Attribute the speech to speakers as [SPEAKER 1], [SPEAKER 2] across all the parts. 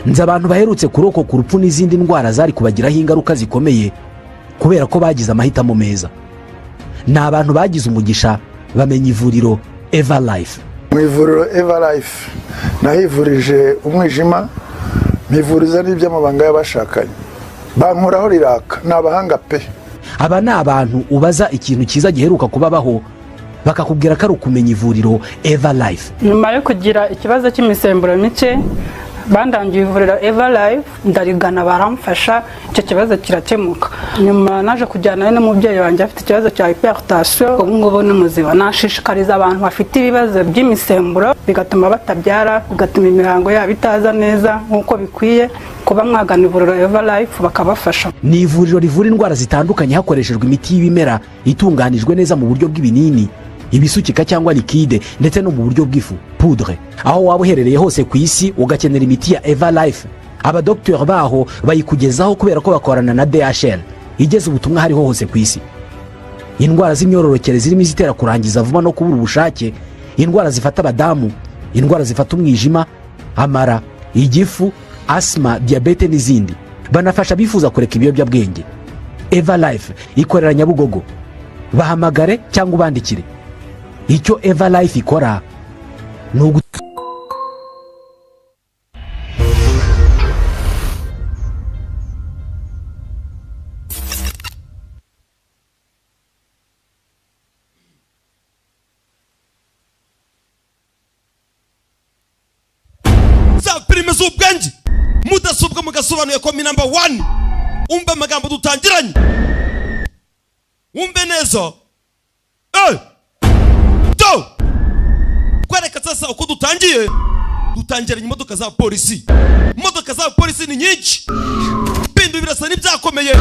[SPEAKER 1] Nzi abantu baherutse kurokoka urupfu n'izindi ndwara zari kubagiraho ingaruka zikomeye kubera ko bagize amahitamo meza. Ni abantu bagize umugisha bamenya ivuriro Eva Life.
[SPEAKER 2] Mu ivuriro Eva Life nahivurije umwijima, mpivuriza n'iby'amabanga y'abashakanye, bankoraho riraka, ni abahanga pe.
[SPEAKER 1] Aba ni abantu ubaza ikintu cyiza giheruka kubabaho bakakubwira ko ari ukumenya ivuriro Eva Life.
[SPEAKER 3] Nyuma yo kugira ikibazo cy'imisemburo mike, bandangiye ivuriro Eva Life, ndarigana baramfasha, icyo kibazo kirakemuka. Nyuma naje kujyana n'umubyeyi wanjye afite ikibazo cya hypertension, ubu ngubu ni muzima. Nashishikariza abantu bafite ibibazo by'imisemburo bigatuma batabyara, bigatuma imihango yabo itaza neza nk'uko bikwiye, kuba mwagana ivuriro Eva Life bakabafasha.
[SPEAKER 1] Ni ivuriro rivura indwara zitandukanye hakoreshejwe imiti y'ibimera itunganijwe neza mu buryo bw'ibinini, ibisukika cyangwa liquide, ndetse no mu buryo bw'ifu, poudre. Aho waba uherereye hose ku isi ugakenera imiti ya Eva Life, abadogiteri baho bayikugezaho kubera ko bakorana na DHL igeza ubutumwa hariho hose ku isi. Indwara z'imyororokere zirimo izitera kurangiza vuba no kubura ubushake, indwara zifata abadamu, indwara zifata umwijima, amara, igifu, asima, diyabete n'izindi. Banafasha abifuza kureka ibiyobyabwenge. Eva Life ikorera Nyabugogo, bahamagare cyangwa ubandikire. Icyo Eva Life ikora ni ugu
[SPEAKER 4] Za filime z'ubwenge, mudasobwa mugasobanuye ko mi number one. Umva amagambo dutangiranye, wumve neza. Do kwereka sasa uko dutangiye. Dutangiranye imodoka za polisi, imodoka za polisi ni nyinshi, bintu birasa n'ibyakomeye.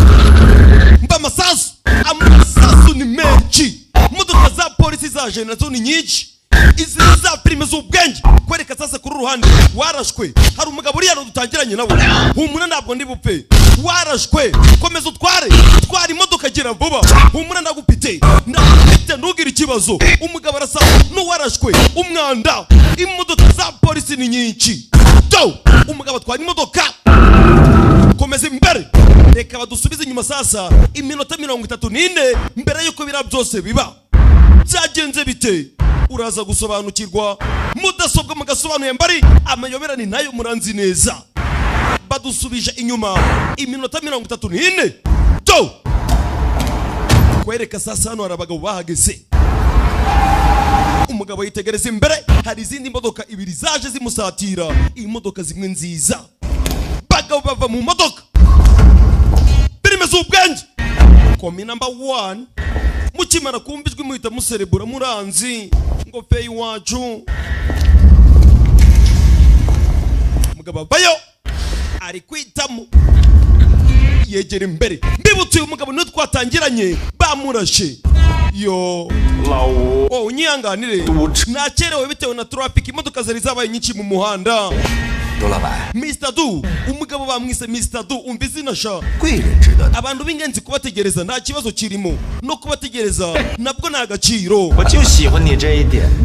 [SPEAKER 4] Mba amasasu, amasasu ni menshi, imodoka za polisi zaje nazo ni nyinshi. Izi ni za filime z'ubwenge. Kwereka sasa kuri ruhande warashwe, hari umugabo uri hano dutangiranye nawe. Humura, ntabwo ndi bupfe, warashwe, komeza utware, twara imodoka, gira vuba. Humura, ndagufite, ndagufite, ntugire ikibazo. Umugabo arasa n'uwarashwe umwanda. Imodoka za polisi ni nyinshi. Do umugabo atwara imodoka, komeza imbere. Reka badusubize inyuma sasa iminota 34 mbere y'uko biriya byose biba. Byagenze bite? Uraza gusobanukirwa. Mudasobwa mugasobanuye mbari amayoberane nayo muranzi neza. Badusubije inyuma iminota 34. Do kwereka sasa hano hari abagabo bahageze. Umugabo yitegereza imbere, hari izindi modoka ibiri zaje zimusatira, imodoka zimwe nziza. Bagabo bava mu modoka. Filime z'ubwenge, komi number one. Mukimara kumva ijwi muhita muserebura, muranzi ngo feyi wacu. Umugabo avayo ari kwitamo, yegera imbere. Mbibutse, uyu mugabo niwe twatangiranye bamurashe. Yo, oh, unyihanganire nakerewe bitewe na traffic, imodoka zari zabaye nyinshi mu muhanda. Mr. Du, umugabo bamwise Mr. Du, umva izina sha. Abantu b'ingenzi kubategereza nta kibazo kirimo, no kubategereza nabwo nta gaciro.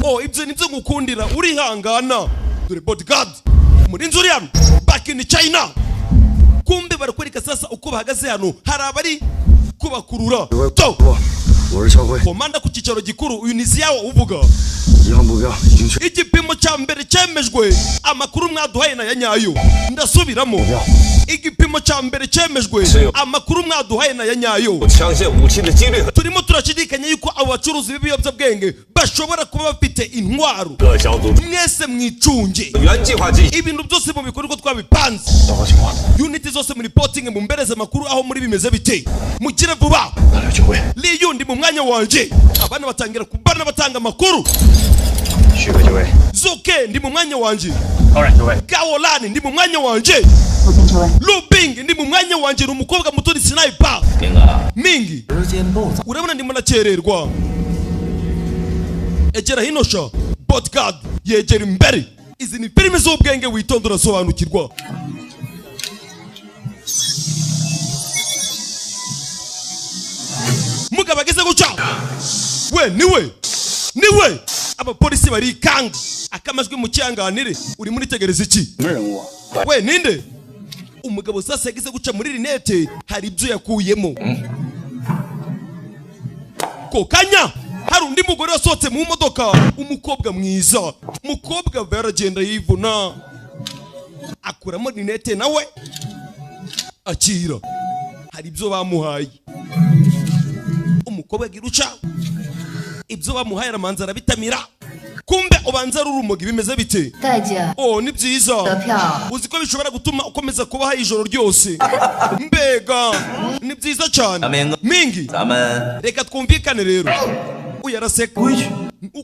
[SPEAKER 4] Oh, ibyo nibyo ngukundira, urihangana. Dore bodyguard murinzi uri hano, back in China. Kumbe barakwereka sasa uko bahagaze hano, hari abari kubakurura. To komanda ku cyicaro gikuru, uyu ni Ziyawo uvuga. Igipimo cya mbere cyemejwe, amakuru mwaduhaye na ya nyayo. Ndasubiramo, igipimo cya mbere cyemejwe, amakuru mwaduhaye na ya nyayo. Turimo turashidikanya yuko abo bacuruzi b'ibiyobyabwenge bashobora kuba bafite intwaro. Mwese mwicunge, ibintu byose mu bikorwa twabipanze. Unit zose muri reporting, mumbereze amakuru aho muri bimeze bite, mugire vuba. Liyu ndi mu mwanya wanje. Abana batangira kubana batanga amakuru. Zuke ndi mu mwanya wanje, Gaolani ndi mu mwanya wanje, Lubing ndi mu mwanya wanje, ni umukobwa muto, ni sniper mingi. Urabona ndimo nakererwa, egera hino sha. Bodyguard yegera imbere. Izi ni filime z'ubwenge, witonda urasobanukirwa. Mugabo ageze guca, we niwe niwe, abapolisi barikanga. Akamajwi mu cyanganire, uri muri tegereza iki? We ninde? Umugabo sasa yagize guca muri rinete, hari ibyo yakuyemo. Ko kanya hari undi mugore wasohotse mu modoka, umukobwa mwiza. Umukobwa yaragenda yivuna, akuramo rinete nawe akira, hari ibyo bamuhaye. Umukobwa agira uca ibyo bamuhaye, aramanza arabitamira, kumbe ubanza ari urumogi. Bimeze bite?
[SPEAKER 5] 大姐，
[SPEAKER 4] Oh, ni byiza.
[SPEAKER 5] 得票，
[SPEAKER 4] Uzi ko bishobora gutuma ukomeza kubaho ijoro ryose? Mbega ni byiza cyane.
[SPEAKER 6] Amenga.
[SPEAKER 4] Mingi,
[SPEAKER 6] 咱们
[SPEAKER 4] reka twumvikane rero. Uyu araseka.
[SPEAKER 6] 规矩，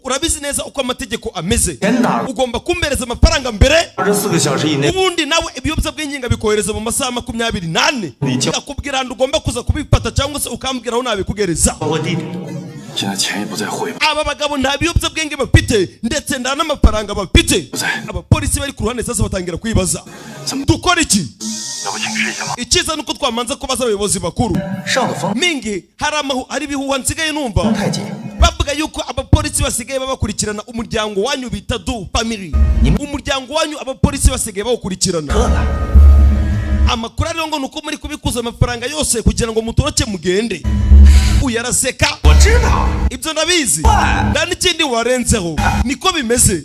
[SPEAKER 4] Urabizi neza uko amategeko ameze.
[SPEAKER 6] Genda.
[SPEAKER 4] Ugomba kumpereza amafaranga mbere,
[SPEAKER 6] 24个小时以内
[SPEAKER 4] ubundi nawe ibiyobyabwenge bikohereza mu masaha 24.
[SPEAKER 6] Icyo-
[SPEAKER 4] Akubwira ahantu ugomba kuza kubifata cyangwa se ukambwira aho nabikugereza.
[SPEAKER 6] 包括地点。
[SPEAKER 7] 现在钱也不在汇吧？
[SPEAKER 4] Aba bagabo nta biyobyabwenge bafite, ndetse nta n'amafaranga bafite. Abapolisi bari ku ruhande sasa batangira kwibaza: dukora iki?
[SPEAKER 7] 要不请示一下吗？
[SPEAKER 4] Icyiza nuko twamanza kubaza abayobozi bakuru.
[SPEAKER 6] 上的方
[SPEAKER 4] Mingi, hari amahu, hari ibihuha nsigaye numva
[SPEAKER 6] 太监，
[SPEAKER 4] bavuga yuko abapolisi basigaye babakurikirana, umuryango wanyu bita Du Family. Umuryango wanyu abapolisi basigaye bawukurikirana.
[SPEAKER 6] 饿了，
[SPEAKER 4] Amakuru ariho ngo ni uko muri kubikuza amafaranga yose kugira ngo mutoroke mugende. Uyu araseka.
[SPEAKER 6] 我知道，
[SPEAKER 4] Ibyo ndabizi, nta n'ikindi warenzeho, niko bimeze.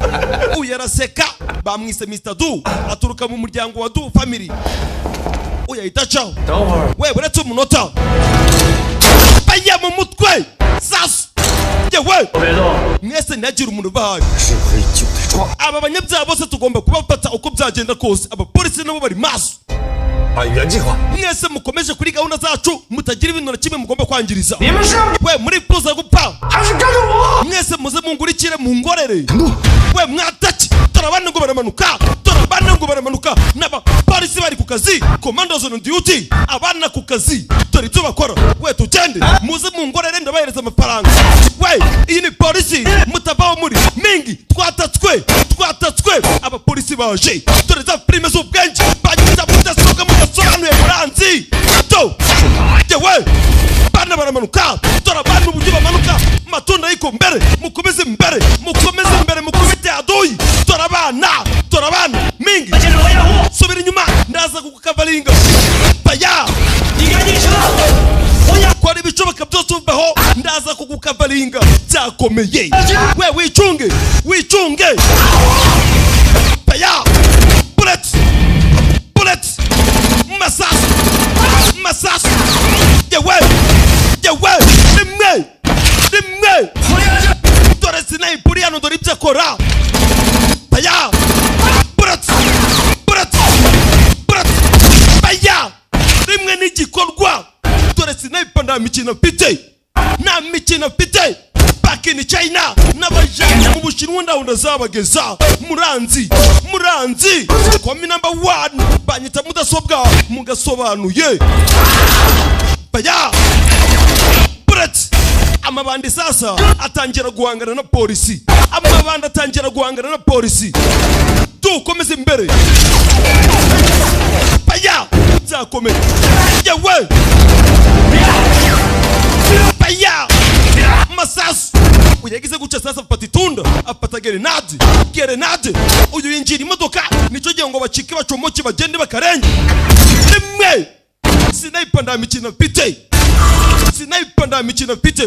[SPEAKER 4] Uyu araseka. Bamwise Mr Du, aturuka mu muryango wa Du Family. Uyu ahita acaho.
[SPEAKER 6] 等会儿
[SPEAKER 4] We, uretse umunota, bajya mu mutwe sasu yewe.
[SPEAKER 6] 别动，
[SPEAKER 4] Mwese ntihagire umuntu ubahaye.
[SPEAKER 7] 是黑就得抓。
[SPEAKER 4] Aba banyabyaha bose tugomba kubafata uko byagenda kose. Abapolisi nabo bari maso.
[SPEAKER 7] 按原计划，
[SPEAKER 4] Mwese mukomeje kuri gahunda zacu, mutagira ibintu na kimwe mugomba kwangiriza.
[SPEAKER 6] 你们是
[SPEAKER 4] We, murifuza gupfa
[SPEAKER 6] 还是跟着我？
[SPEAKER 4] Mwese muze mungurikire mungorere. We, mwataki dore abana ngo baramanuka, dore abana ngo baramanuka. N'abapolisi bari ku kazi, commandos on duty, abana ku kazi, dore ibyo bakora. We, tugende, muze mungorere, ndabahereza amafaranga. We, iyi ni polisi, mutavaho muri mingi. Twatatswe, twatatswe, abapolisi baje. Dore za filime z'ubwenge, banyuza mudasobwa, mudasobanuye, muranzi to yewe. Bana baramanuka, dore abana uburyo bamanuka, matunda yiko mbere. Mukomeze mbere, mukomeze mbere, mukubite aduyi. Dore abana, dore abana. Mingi, subira inyuma, ndaza kukukavaringa. Baya,
[SPEAKER 6] 你赶紧撤！我要
[SPEAKER 4] kora ibishoboka byose uvaho, ndaza kugukavaringa. Byakomeye. We, wicunge, wicunge. Baya, bullet, bullet, masasu, masasu. Yewe, yewe, rimwe, rimwe. Dore sinayipuri hano, dore ibyo akora. Baya, bullet, bullet, bullet. Baya, rimwe n'igikorwa. Dore sniper, nta mikino mfite, nta mikino mfite. Back in China, n'abajanye mu Bushinwa, ndaho ndazabageza. Muranzi, muranzi komi number one, banyita mudasobwa, mugasobanuye. Baya, bullet. Amabandi sasa atangira guhangana na polisi, amabandi atangira guhangana na polisi. Dukomeze imbere. Baya, byakomeye yewe. Baya, masasu. Uyu yagize guca sasa afata itunda, afata gerenade, gerenade. Uyu yinjira imodoka, nicyo gihe ngo bacike, bacomoke, bagende bakarenge. Rimwe, sniper, nta mikino mfite, sniper, nta mikino mfite.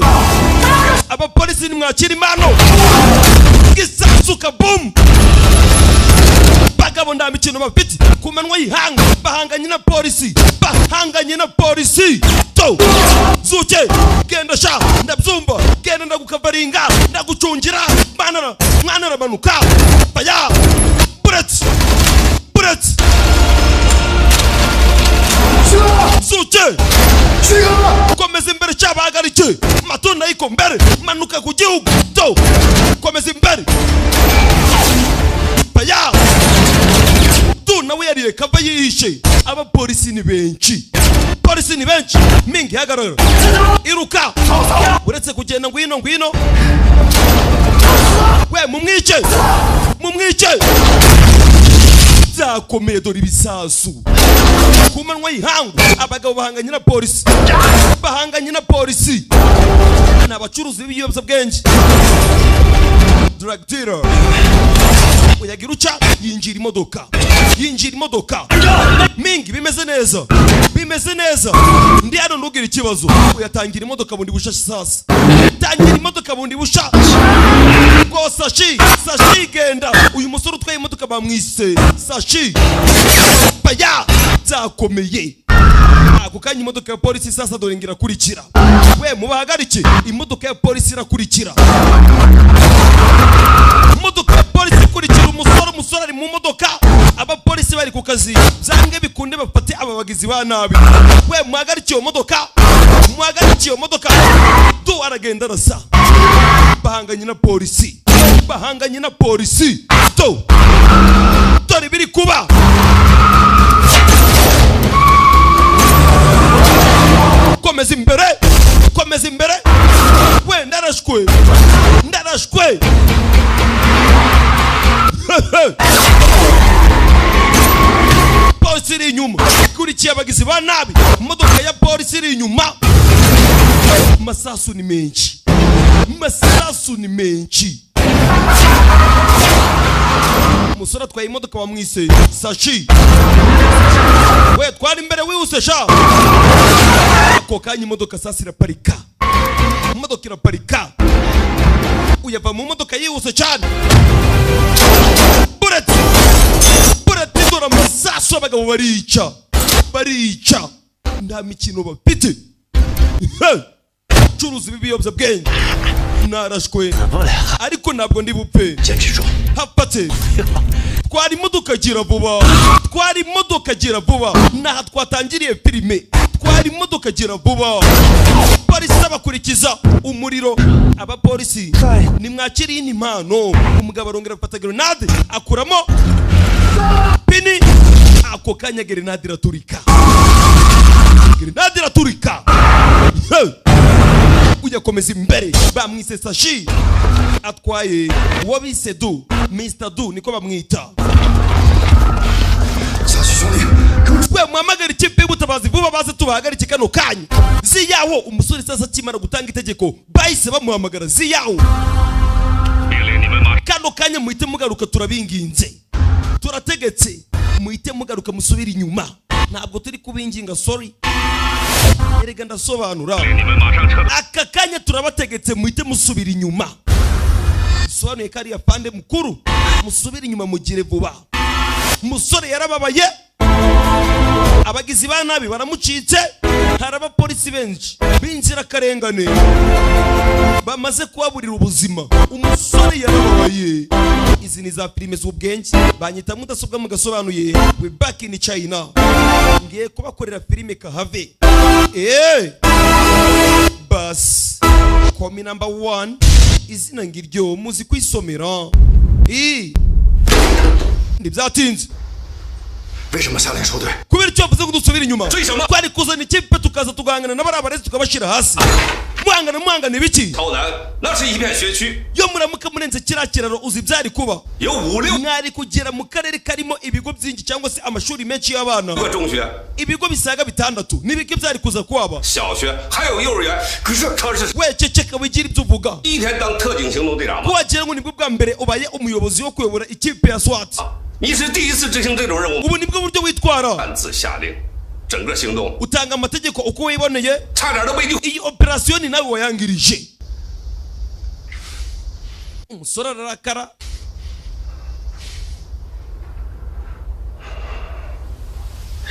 [SPEAKER 4] Abapolisi nimwakira impano, gisasu, kaboom. Bagabo nta mikino bafite. Ku manywa y'ihanga bahanganye na polisi, bahanganye na polisi to. Zuke, genda sha, ndabyumva, genda, ndagukavaringa, ndagucungira. Mwana, mwana aramanuka. Baya, bullet, bullet. Zuke, komeza imbere, cyabahagarike. Matunda yiko mbere, manuka ku gihugu to, komeza imbere. Baya, tu nawe yariye kava yihishe. Abapolisi ni benshi, polisi ni benshi. Mingi, hagarara, iruka, uretse kugenda. Ngwino, ngwino. We, mumwice, mumwice. Byakomeye, dore ibisasu ku manywa y'ihangu. Abagabo bahanganye na polisi, bahanganye na polisi. Ni abacuruzi b'ibiyobyabwenge, drug dealer. Uyagira uca yinjira imodoka. Yinjira imodoka. Mingi bimeze neza, bimeze neza, ndi hano ntugire ikibazo. Uyatangira imodoka bundi busha. Sasa tangira imodoka bundi busha ngo Sashi, Sashi genda. Uyu musore utwaye imodoka bamwise Sashi. Baya byakomeye. Ako kanya imodoka ya polisi sasa dore ngira irakurikira. We mubahagarike. Imodoka ya polisi irakurikira, imodoka ya polisi ikurikira umusore. Umusore ari mu modoka, abapolisi bari ku kazi, byange bikunde bafate aba bagizi ba nabi. We muhagarike iyo modoka, muhagarike iyo modoka. Du aragenda arasa, bahanganye na polisi, bahanganye na polisi. Do dore biri kuba. Komeza imbere, komeza imbere. We ndarashwe, ndarashwe. Polisi iri inyuma ikurikiye abagizi ba nabi. Imodoka ya polisi iri inyuma. Masasu ni menshi, masasu ni menshi. Umusore atwaye imodoka bamwise Sashi. We twari imbere wihuse sha. Ako kanya imodoka sasa iraparika, imodoka iraparika. Uyava mu modoka yihuse cyane. Bureti bureti, dore amasasu. Abagabo barica, barica, nta mikino bafite. Curuza ibi biyobyabwenge. Narashwe ariko ntabwo ndi bupfe.
[SPEAKER 7] 坚持住！
[SPEAKER 4] Hapate twara imodoka gira vuba, twara imodoka gira vuba. Naha twatangiriye filime. Twara imodoka gira vuba. Polisi abakurikiza umuriro. Abapolisi nimwakiriye iyi impano. Umugabo arongera afata grenade, akuramo pini. Ako kanya grenade iraturika, grenade iraturika. Hey! Ujya komeza imbere. Bamwise Sashi, atwaye uwo bise Du, Mr Du niko bamwita.
[SPEAKER 7] 小许兄弟，给我
[SPEAKER 4] We muhamagare ikipe y'ubutabazi vuba, baze tubahagarike kano kanya. Ziyawo umusore sasa akimara gutanga itegeko bahise bamuhamagara. Ziyawo,
[SPEAKER 7] 命令你们马
[SPEAKER 4] kano kanya muhite mugaruka, turabinginze, turategetse, muhite mugaruka musubire inyuma. Ntabwo turi kubinginga, sorry, erega ndasobanura.
[SPEAKER 7] 你们马上撤。
[SPEAKER 4] Aka kanya turabategetse muhite musubira inyuma. Bisobanuye ko ariya pande mukuru, musubire inyuma mugire vuba. Umusore yarababaye, abagizi ba nabi baramucitse. Hari abapolisi benshi b'inzirakarengane bamaze kubaburira ubuzima. Umusore yarababaye. Izi ni za filime z'ubwenge, banyita mudasobwa mugasobanuye. We back in China, ngiye kubakorera filime kahave. Bas komi number one, izina ngiryo muzi kwisomera. Ntibyatinze.
[SPEAKER 7] 为什么下令收队？
[SPEAKER 4] Kubera icyo bavuze ngo dusubire inyuma?
[SPEAKER 7] 追什么？
[SPEAKER 4] Twari kuzana ikipe tukaza tugahangana n'abari abarezi tukabashyira hasi. Muhangana muhangana ibiki?
[SPEAKER 7] 朝南那是一片学区，
[SPEAKER 4] Iyo muramuka murenze kiriya kiraro, uzi ibyari kuba?
[SPEAKER 7] 有五六
[SPEAKER 4] Mwari kugera mu karere karimo ibigo byinshi cyangwa se amashuri menshi y'abana,
[SPEAKER 7] 个中学、
[SPEAKER 4] ibigo bisaga 6. N'ibiki byari kuza kuhaba?
[SPEAKER 7] 小学，还有幼儿园。可是他是
[SPEAKER 4] We ceceka, wigira ibyo uvuga.
[SPEAKER 7] 第一天当特警行动队长吗？
[SPEAKER 4] Ko wagira ngo nibwo bwa mbere ubaye umuyobozi wo kuyobora ikipe ya SWAT.
[SPEAKER 7] 你是第一次执行这种任务，
[SPEAKER 4] Ubu nibwo buryo witwara?
[SPEAKER 7] 擅自下令，整个行动
[SPEAKER 4] Utanga amategeko uko wiboneye.
[SPEAKER 7] 差点都被你
[SPEAKER 4] Iyi operasiyo ni nawe wayangirije. Umusore ararakara.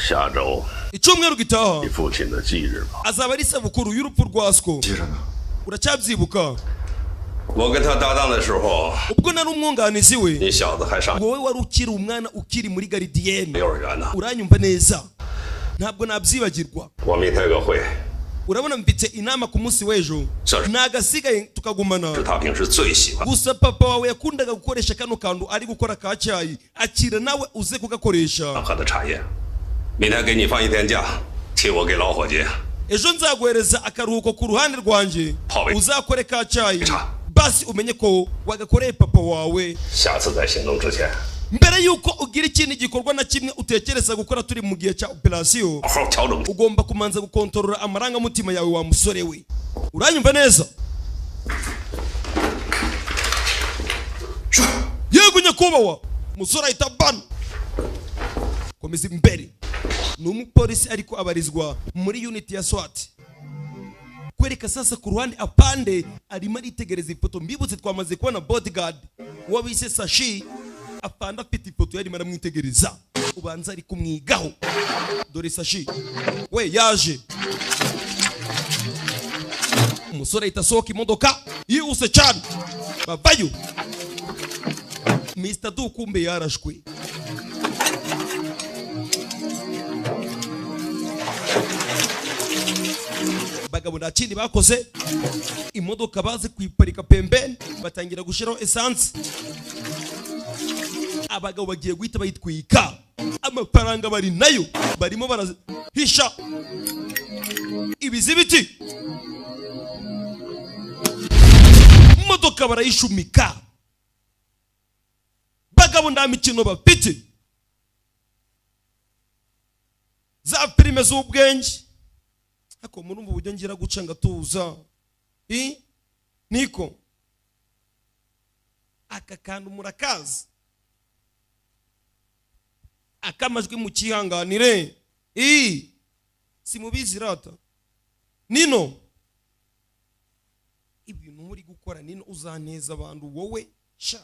[SPEAKER 7] 下周
[SPEAKER 4] Icyumweru gitaha
[SPEAKER 7] 你父亲的忌日吧。
[SPEAKER 4] azaba ari isabukuru y'urupfu rwa Sko.
[SPEAKER 7] 记着呢。
[SPEAKER 4] Uracyabyibuka?
[SPEAKER 7] 我跟他搭档的时候，
[SPEAKER 4] Ubwo nari umwunganizi we,
[SPEAKER 7] 你小子还上
[SPEAKER 4] wowe wari ukiri umwana, ukiri muri garidiyene.
[SPEAKER 7] 幼儿园呢。
[SPEAKER 4] Uranyumva neza? Ntabwo nabyibagirwa.
[SPEAKER 7] 我明天有个会，
[SPEAKER 4] Urabona mfite inama ku munsi w'ejo.
[SPEAKER 7] Sorry.
[SPEAKER 4] Nagasigaye tukagumana.
[SPEAKER 7] 是他平时最喜欢。
[SPEAKER 4] Gusa papa wawe yakundaga gukoresha kano kantu ari gukora ka cyayi. Akira nawe uze kugakoresha.
[SPEAKER 7] 喝的茶叶，明天给你放一天假，替我给老伙计
[SPEAKER 4] Ejo nzaguhereza akaruhuko ku ruhande rwanjye,
[SPEAKER 7] Pawe.
[SPEAKER 4] uzakore ka cyayi.
[SPEAKER 7] Cha.
[SPEAKER 4] Basi umenye ko wagakoreye papa wawe.
[SPEAKER 7] 下次在行动之前，
[SPEAKER 4] Mbere yuko ugira ikindi gikorwa na kimwe utekereza gukora turi mu gihe cya operasiyo,
[SPEAKER 7] 好好调整。
[SPEAKER 4] ugomba kumanza gukontorora amarangamutima yawe, wa musore we. Uranyumva neza? Yego nyakubahwa. Umusore ahita bana. Komeza imbere. Ni umupolisi ariko abarizwa muri unit ya SWAT. Kwereka sasa ku ruhande, apande arimo aritegereza ifoto. Mbibutse, twamaze kubona bodyguard uwo bise Sashi. Afande afite ifoto, yarimo aramwitegereza, ubanza ari kumwigaho. Dore Sashi we yaje. Umusore ahita asohoka imodoka yihuse cyane, bavayo. Mr. Du kumbe yarashwe. Bagabo nta kindi bakoze, imodoka bazi kuyiparika pembeni, batangira gushyiraho essence. Abagabo bagiye guhita bayitwika. Amafaranga bari nayo, barimo barahisha ibizibiti, imodoka barayishumika. Bagabo nta mikino bafite. Za filime z'ubwenge, ariko murumva uburyo ngira guca ngatuza. I niko aka kantu murakazi, akamajwi mukihanganire. I simubizi rata nino ibintu muri gukora nino uzaneza abantu wowe sha.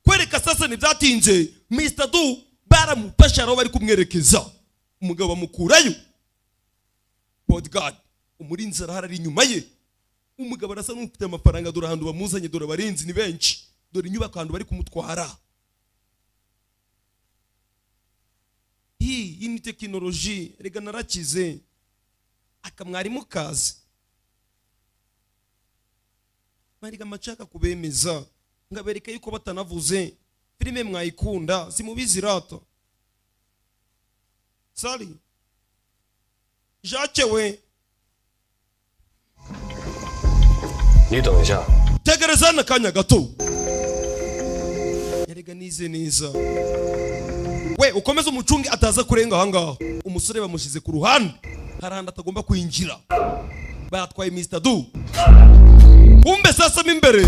[SPEAKER 4] Kwereka sasa ntibyatinze, Mr. Du baramufasha aho bari kumwerekeza, umugabo bamukurayo. Bodyguard umurinzi arahari, ari inyuma ye. Umugabo arasa n'ufite amafaranga. Dore ahantu bamuzanye, dore abarinzi ni benshi, dore inyubako ahantu bari kumutwara. Iyi ni tekinoloji rega, narakize. Akamwarimu kazi mariga amacaka kubemeza, ngabereka yuko batanavuze filime mwayikunda. Simubizi rato sali Jacques we.
[SPEAKER 7] 你等一下，
[SPEAKER 4] Tegereza akanya gato. Erega nize neza we, ukomeze umucunge ataza kurenga ahangaha. Umusore bamushyize ku ruhande, hari ahantu atagomba kwinjira. Batwaye Mr. Du. Kumbe sasa mo imbere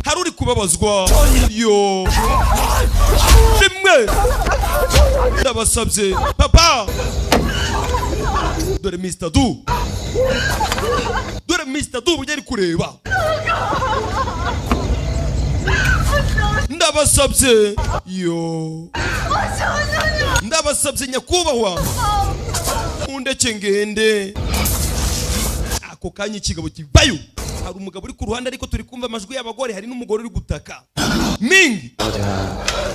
[SPEAKER 4] hari uri kubabazwa. Yo, rimwe, ndabasabye papa. Dore Mr. Du, dore Mr. Du uburyo ari kureba. Ndabasabye, yo, ndabasabye nyakubahwa, undeke ngende. Ako kanya ikigabo kivayo. Hari umugabo uri ku ruhande, ariko turi kumva amajwi y'abagore. Hari n'umugore uri gutaka mingi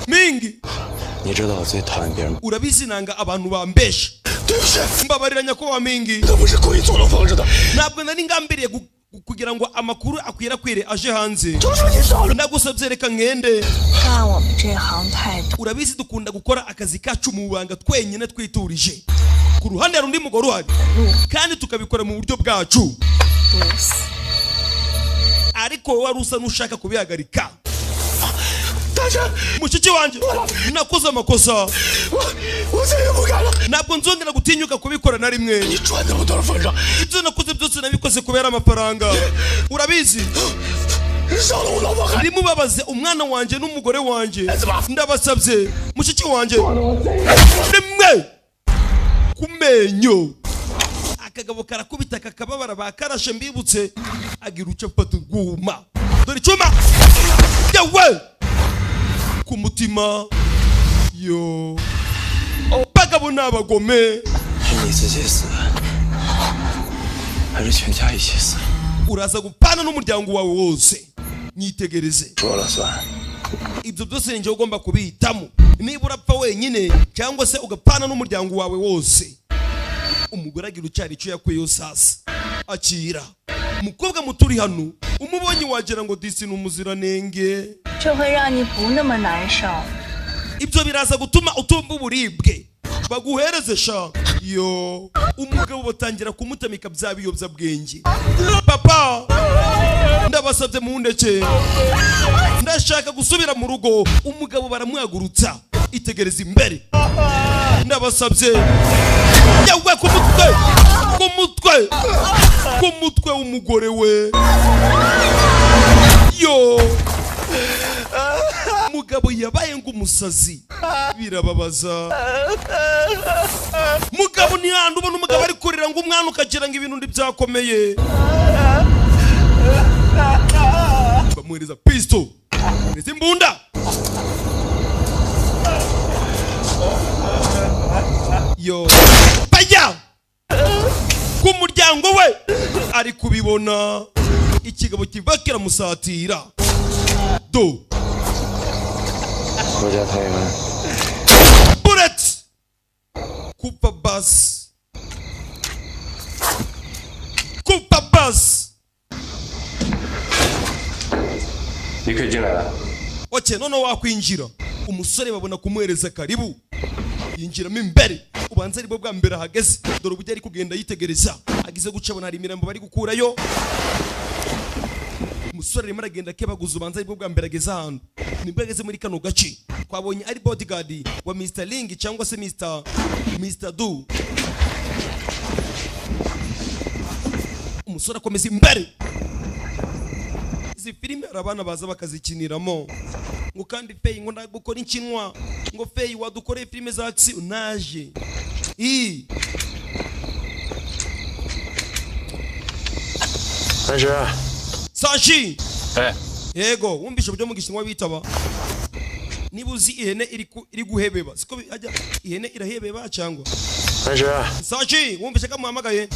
[SPEAKER 4] mingi.
[SPEAKER 7] 你知道我最讨厌别人
[SPEAKER 4] Urabizi nanga abantu bambesha. Mbabarira nyakubahwa Mingi.
[SPEAKER 6] 他不是故意纵容方式的，
[SPEAKER 4] Ntabwo nari ngambiriye kugira ngo amakuru akwirakwire aje hanze.
[SPEAKER 6] 都是你少了。
[SPEAKER 4] Ndagusabye reka ngende.
[SPEAKER 5] 干我们这行太多，
[SPEAKER 4] Urabizi dukunda gukora akazi kacu mu banga, twenyine twiturije. Ku ruhande hari undi mugore uhari, kandi tukabikora mu buryo bwacu.
[SPEAKER 5] 毒死。
[SPEAKER 4] Ariko wowe wari usa n'ushaka kubihagarika.
[SPEAKER 6] 大神，
[SPEAKER 4] Mushiki wanjye, nakoze amakosa.
[SPEAKER 6] 我我再也不敢了。
[SPEAKER 4] Ntabwo nzongera gutinyuka kubikora na rimwe.
[SPEAKER 6] 你赚那么多的份上，
[SPEAKER 4] Ibyo nakoze byose nabikoze kubera amafaranga, urabizi.
[SPEAKER 6] 少了我老婆孩。
[SPEAKER 4] Ntimubabaze umwana wanjye n'umugore wanjye, ndabasabye mushiki wanjye. Rimwe ku menyo, akagabo karakubita kakababara, bakarashe. Mbibutse, agira uco afata urwuma. Dore icyuma yawe ku mutima. Yo, bagabo ni abagome.
[SPEAKER 7] 是你自己死，还是全家一起死？
[SPEAKER 4] Uraza gupana n'umuryango wawe wose. Nyitegereze.
[SPEAKER 7] 说了算。
[SPEAKER 4] Ibyo byose ni njyewe ugomba kubihitamo, niba urapfa wenyine cyangwa se ugapfana n'umuryango wawe wose. Umugore agira ucyari icyo yakuyeyo. Sasa akira umukobwa muto uri hano, umubonye wagira ngo disi ni umuziranenge.
[SPEAKER 5] 这会让你不那么难受。
[SPEAKER 4] Ibyo biraza gutuma utumva uburibwe. Baguhereze sha. Yo, umugabo batangira kumutamika bya biyobyabwenge. Papa, ndabasabye mundeke, ndashaka gusubira mu rugo. Umugabo baramuhagurutsa. Itegereza imbere. Ndabasabye. Yawe, ku mutwe, ku mutwe, ku mutwe w'umugore we. Yo, mugabo yabaye ng'umusazi, birababaza. Mugabo ni handi ubona umugabo ari kurira ngo umwana, ukagira ngo ibintu ntibyakomeye. Bamuhereza pisto, izi imbunda. Yo, bajya ku muryango we, ari kubibona ikigabo kiva kiramusatira do.
[SPEAKER 8] 回家太原。
[SPEAKER 4] Bullet kupa bus, kupa bus.
[SPEAKER 7] 你可以进来了。
[SPEAKER 4] Oke, noneho wakwinjira. Umusore babona kumuhereza karibu, yinjiramo imbere. Ubanza aribwo bwa mbere ahageze. Dore uburyo ari kugenda yitegereza. Agize guca abona hari imirambo bari gukurayo. Umusore arimo aragenda akebaguza, ubanza aribwo bwa mbere ageze ahantu. Nibwo ageze muri kano gace. Twabonye ari bodyguard wa Mr Ling cyangwa se Mr Du. Umusore akomeza imbere. Izi filime hari abana baza bakazikiniramo ngo kandi feyi ngo ndagukora inkinwa, ngo feyi wadukoreye filime za action naje i.
[SPEAKER 8] 三十，
[SPEAKER 4] Sashi.
[SPEAKER 8] 哎，
[SPEAKER 4] Yego, wumvishe uburyo mu Gishinwa bitaba. Niba uzi ihene iri guhebeba, siko ajya ihene irahebeba cyangwa?
[SPEAKER 8] 三十，
[SPEAKER 4] Sashi, wumvishe ko amuhamagaye?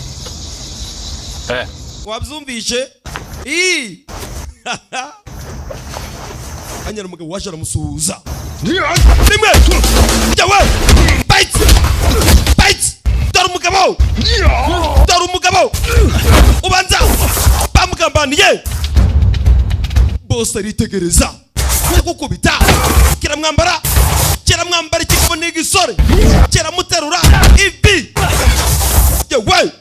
[SPEAKER 8] 哎，
[SPEAKER 4] Wabyumvishe i. Anyara umugabo waje aramusuhuza rimwe, jyawe bites bites. Dore umugabo, dore umugabo, ubanza bamugambaniye. Bose aritegereza, gukubita kiramwambara, kiramwambara. Ikigabo ni igisore, kiramuterura ivi. Yewe,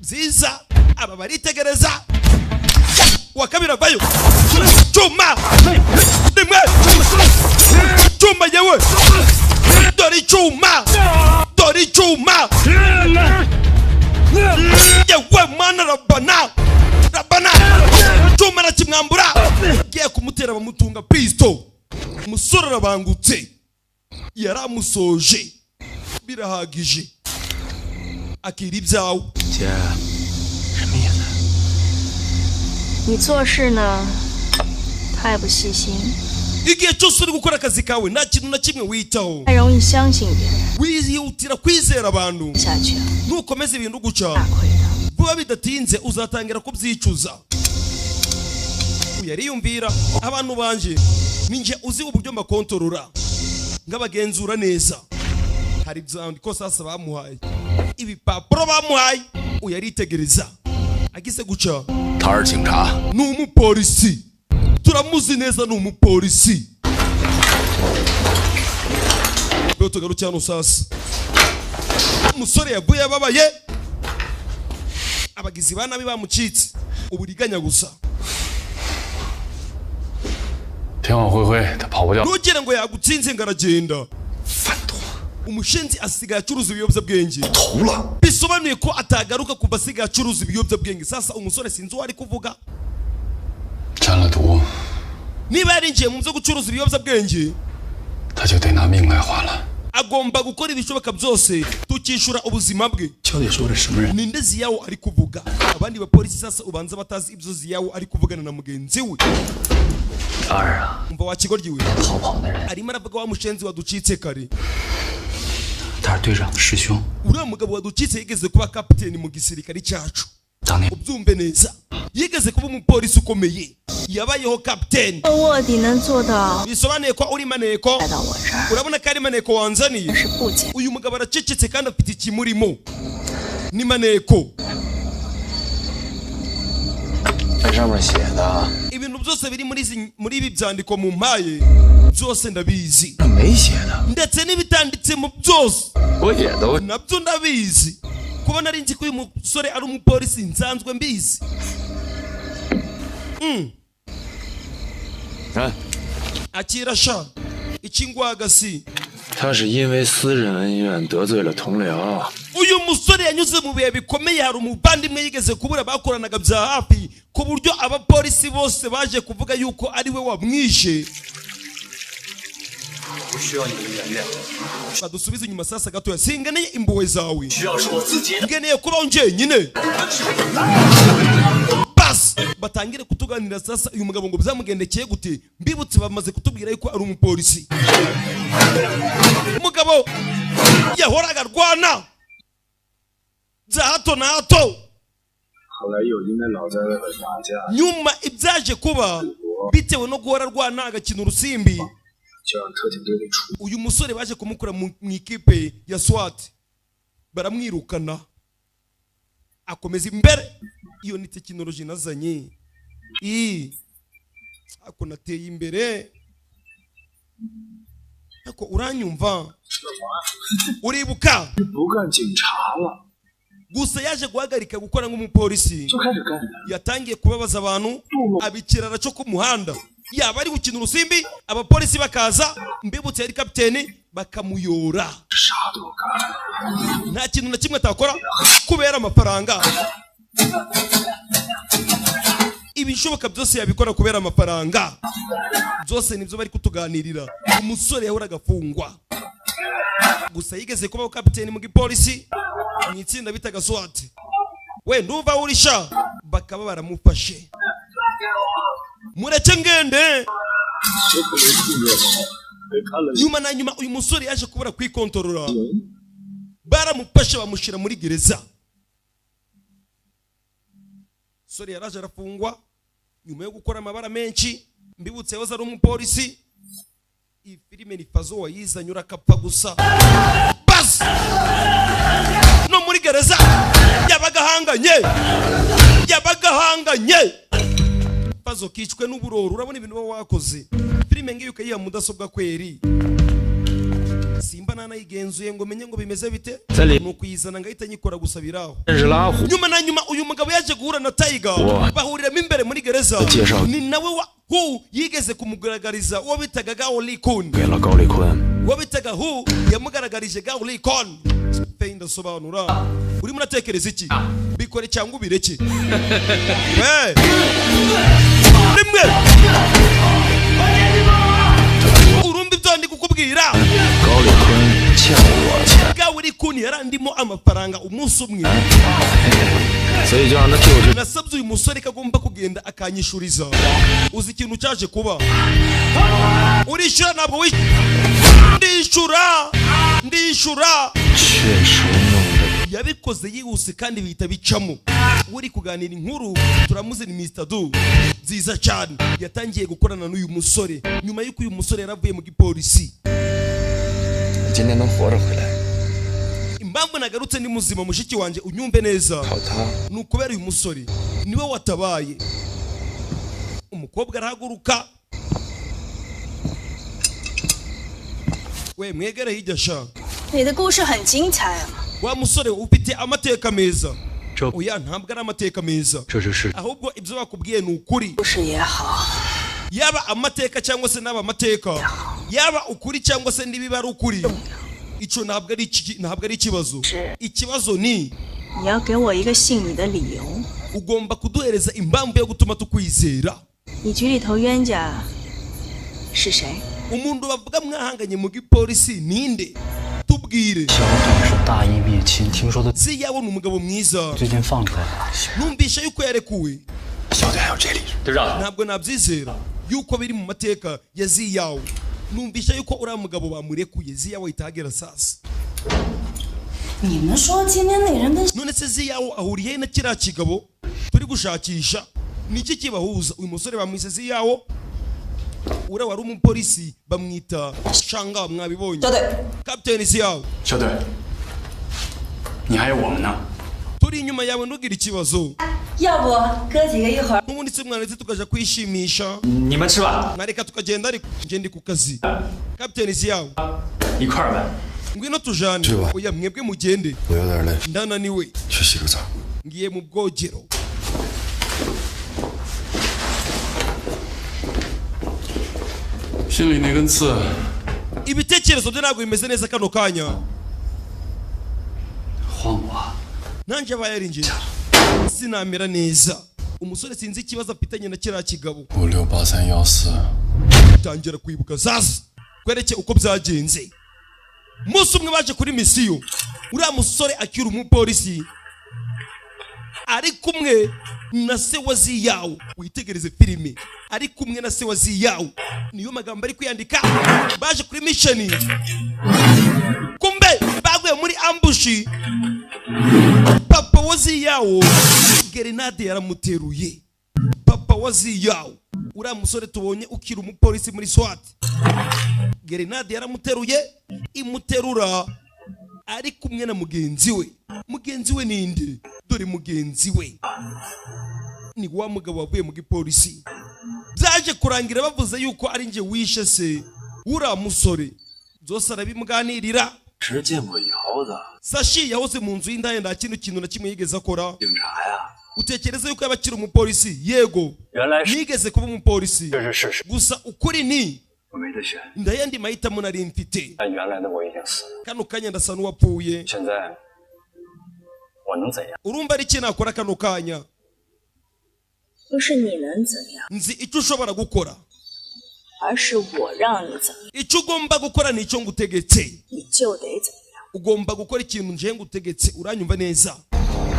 [SPEAKER 4] byiza. Aba baritegereza. Wa kabiri avayo cyuma rimwe, cyuma. Yewe, dore icyuma, dore icyuma. Yewe mwana, rabana rabana, cyuma arakimwambura. Agiye kumutera, bamutunga pisto. Umusore arabangutse, yaramusoje, birahagije, akira ibyawe.
[SPEAKER 8] 姐，什么意思？
[SPEAKER 5] 你做事呢，太不细心，
[SPEAKER 4] Igihe cyose uri gukora akazi kawe nta kintu na kimwe witaho.
[SPEAKER 5] 太容易相信别人，
[SPEAKER 4] Wihutira kwizera abantu.
[SPEAKER 5] 下去啊，
[SPEAKER 4] Nukomeza ibintu guca
[SPEAKER 5] 大亏的。
[SPEAKER 4] vuba bidatinze uzatangira kubyicuza. Uyu yariyumvira, abantu banje ninjye uzi uburyo mbakontorora, ngabagenzura neza. Hari ibyandiko sasa bamuhaye, ibipapuro bamuhaye. Uyu yaritegereza, agize guca.
[SPEAKER 6] 他是警察，
[SPEAKER 4] Ni umupolisi, turamuzi neza, ni umupolisi. Rero tugaruke hano sasa. Umusore yaguye ababaye, abagizi ba nabi bamucitse, uburiganya gusa.
[SPEAKER 8] 天网恢恢，他跑不掉。
[SPEAKER 4] Ntugire ngo yagutsinze ngo aragenda. Umushinzi asigaye acuruza ibiyobyabwenge,
[SPEAKER 6] 投了。
[SPEAKER 4] bisobanuye ko atagaruka kuva asigaye acuruza ibiyobyabwenge. Sasa umusore sinzi uwo ari kuvuga.
[SPEAKER 8] 沾了毒，
[SPEAKER 4] Niba yarinjiye mu byo gucuruza ibiyobyabwenge,
[SPEAKER 8] 他就得拿命来还了。
[SPEAKER 4] agomba gukora ibishoboka byose tukishyura ubuzima bwe.
[SPEAKER 6] 小姐说的什么人？
[SPEAKER 4] Ninde Ziyawo ari kuvuga? Abandi bapolisi sasa ubanza batazi ibyo Ziyawo ari kuvugana na mugenzi we.
[SPEAKER 8] 二啊，
[SPEAKER 4] Umva wa kigoryi we,
[SPEAKER 8] 逃跑的人，
[SPEAKER 4] arimo aravuga wa mushenzi waducitse kare.
[SPEAKER 8] 他是队长的师兄，
[SPEAKER 4] Uriya mugabo waducitse yigeze kuba kapiteni mu gisirikare cyacu.
[SPEAKER 8] 当年
[SPEAKER 4] Ubyumve neza, yigeze kuba umupolisi ukomeye, yabayeho kapiteni.
[SPEAKER 5] 卧底能做到
[SPEAKER 4] Bisobanuye ko uri maneko.
[SPEAKER 5] 来到我这儿，
[SPEAKER 4] Urabona ko ari maneko wanzaniye.
[SPEAKER 5] 是不简
[SPEAKER 4] Uyu mugabo aracecetse kandi afite ikimurimo, ni maneko.
[SPEAKER 8] 那上面写的，
[SPEAKER 4] Ibintu byose biri muri ibi byandiko mu mpaye byose ndabizi,
[SPEAKER 8] 那没写的，
[SPEAKER 4] ndetse n'ibitanditsemo byose
[SPEAKER 8] 我也都
[SPEAKER 4] nabyo ndabizi. Kuba nari nzi ko uyu musore ari umupolisi nsanzwe mbizi.
[SPEAKER 8] 哎，
[SPEAKER 4] Akira sha ikingwagasi.
[SPEAKER 8] 他是因为私人恩怨得罪了同僚。
[SPEAKER 4] Uyu musore yanyuze mu bihe bikomeye, hari umuvandimwe yigeze kubura bakoranaga bya hafi, ku buryo abapolisi bose baje kuvuga yuko ari we wamwishe. Badusubize inyuma sasa gatoya. Singeneye impuhwe zawe, ngeneye kubaho njyenyine. Bas batangire kutuganira sasa uyu mugabo ngo byamugendekeye gute. Mbibutse bamaze kutubwira yuko ari umupolisi. Umugabo yahoraga arwana bya hato na hato. Nyuma ibyaje kuba bitewe no guhora arwana agakina urusimbi, uyu musore baje kumukura mu ikipe ya SWAT baramwirukana, akomeza imbere. Iyo ni tekinoloji nazanye, ako nateye imbere. Ako uranyumva, uribuka gusa yaje guhagarika gukora nk'umupolisi, yatangiye kubabaza abantu, abikirara cyo ku muhanda. Yaba ari gukina urusimbi abapolisi bakaza, mbibutse yari kapiteni, bakamuyora. Nta kintu na kimwe atakora kubera amafaranga. Ibishoboka byose yabikora kubera amafaranga. Byose nibyo bari kutuganirira. Umusore yahoraga afungwa, gusa yigeze kuba kapiteni mu gipolisi mu itsinda bitaga SWAT. We nduva urisha, bakaba baramufashe. Mureke ngende. Nyuma na nyuma uyu musore yaje kubura kwikontorora, baramufashe bamushira muri gereza. Sore yaraje arafungwa nyuma yo gukora amabara menshi. Mbibutse yahoze ari umupolisi. Iyi filime ni Fazo wayizanye urakapfa gusa. Bas no muri gereza yabagahanganye, Fazo kicwe n'uburoro. Urabona ibintu wakoze. Filime ngiyo ukayiha mudasobwa kweri, simba nanayigenzuye ngo menye ngo bimeze bite, nukuyizana ngahita nyikora gusa biraho. Nyuma na nyuma uyu mugabo yaje guhura na Tiger, bahuriramo imbere muri gereza. Ni nawe wa Hu yigeze kumugaragariza uwo bitaga Gao Li-kun. Uwo bitaga Hu yamugaragarije Gao Li-kun. Ndasobanura. Urimo uratekereza iki? Bikore cyangwa ubireke. Rimwe urumva ibyo ndi kukubwira. Gao Li-kun yarandimo amafaranga umunsi umwe. Nasabye uyu musore ko agomba kugenda akanyishuriza. Uzi ikintu cyaje kuba? Urishyura ntabwo wishyura. Ndishyura. Yabikoze yihuse kandi bihita bicamo. Uri kuganira inkuru turamuzi ni Mr. Du nziza cyane. Yatangiye gukorana n'uyu musore nyuma y'uko uyu musore yaravuye mu gipolisi. Impamvu nagarutse ni muzima mushiki wanjye unyumve neza, ni ukubera uyu musore niwe watabaye. Umukobwa arahaguruka. We mwegere hirya sha. Wa musore ufite amateka meza. Oya ntabwo ari amateka meza, ahubwo ibyo bakubwiye ni ukuri. Yaba amateka cyangwa se n'aba amateka, yaba ukuri cyangwa se nibiba ari ukuri, icyo ntabwo ari ikibazo. Ikibazo ni ugomba kuduhereza impamvu yo gutuma tukwizera. Umuntu bavuga mwahanganye mu gipolisi ninde? Tubwire. Ziyawo ni umugabo mwiza, numvisha yuko yarekuwe. Ntabwo nabyizera yuko biri mu mateka ya Ziyawo. Numvisha yuko uriya mugabo bamurekuye. Ziyawo itagera sasa. None se Ziyawo ahuriye na kiriya kigabo turi gushakisha? Niki kibahuza? Uyu musore bamwise Ziyawo, uriya wari umupolisi bamwita Shanga, mwabibonye. Captain Ziyawo, turi inyuma yawe ntugire ikibazo. N'ubundi se mwanetse tukaja kwishimisha, mwareka tukagenda, ariko nje ndi ku kazi. Captain Ziyawo, ngwino tujane. Oya mwebwe mugende, ndananiwe, ngiye mu bwogero. Ibitekerezo bye ntabwo bimeze neza kano kanya.
[SPEAKER 8] 换我，
[SPEAKER 4] Nanjye aba yarinjiye sinamera neza. Umusore sinzi ikibazo afitanye na kiriya kigabo.
[SPEAKER 6] 568314，
[SPEAKER 4] Tangira kwibuka sasa kwereke uko byagenze. Umunsi umwe baje kuri misiyo, uriya musore akiri umupolisi ari kumwe na se wa Ziyawo. Witegereze filime, ari kumwe na se wa Ziyawo, niyo magambo ari kwiyandika. Baje kuri mission, kumbe baguye muri ambush. Papa wa Ziyawo gerenade yaramuteruye. Papa wa Ziyawo, uriya musore tubonye ukiri umupolisi muri SWAT, gerenade yaramuteruye, imuterura ari kumwe na mugenzi we. Mugenzi we ninde? Dore mugenzi we ni wa mugabo wavuye mu gipolisi. Byaje kurangira bavuze yuko ari njye wishe se uriya musore. Byose arabimuganirira.
[SPEAKER 8] 只见过窑子，
[SPEAKER 4] Sashi yahoze mu nzu y'indaya, nta kintu kintu na kimwe yigeze akora.
[SPEAKER 8] 警察呀，
[SPEAKER 4] Utekereza yuko yaba akiri umupolisi? Yego,
[SPEAKER 8] 原来是
[SPEAKER 4] nigeze kuba umupolisi,
[SPEAKER 8] 这是事实，
[SPEAKER 4] gusa ukuri ni
[SPEAKER 8] 我没得选。
[SPEAKER 4] ndayandi mahitamo nari mfite.
[SPEAKER 8] 但原来的我已经死了，
[SPEAKER 4] Kano kanya ndasa n'uwapfuye.
[SPEAKER 8] 现在我能怎样？
[SPEAKER 4] Urumva ari iki nakora kano kanya?
[SPEAKER 5] 不是你能怎样，
[SPEAKER 4] Nzi icyo ushobora gukora.
[SPEAKER 5] 而是我让你怎样，
[SPEAKER 4] Icyo ugomba gukora ni icyo ngutegetse.
[SPEAKER 5] 你就得怎样。
[SPEAKER 4] Ugomba gukora ikintu nje ngutegetse, uranyumva neza?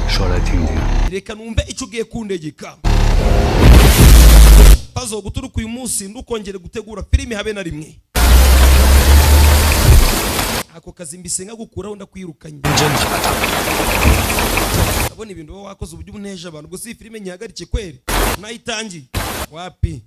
[SPEAKER 8] 说来听听。
[SPEAKER 4] Reka numve icyo ugiye kundegeka. Pazo guturuka uyu munsi ndukongere gutegura filimi habe na rimwe. Ako kazi mbise nkagukuraho, ndakwirukanye.
[SPEAKER 6] 真他妈大！
[SPEAKER 4] Ndabona ibintu uba wakoze uburyo uneje abantu. Gusa iyi filime nyihagarike kweri, nayitangiye wapi?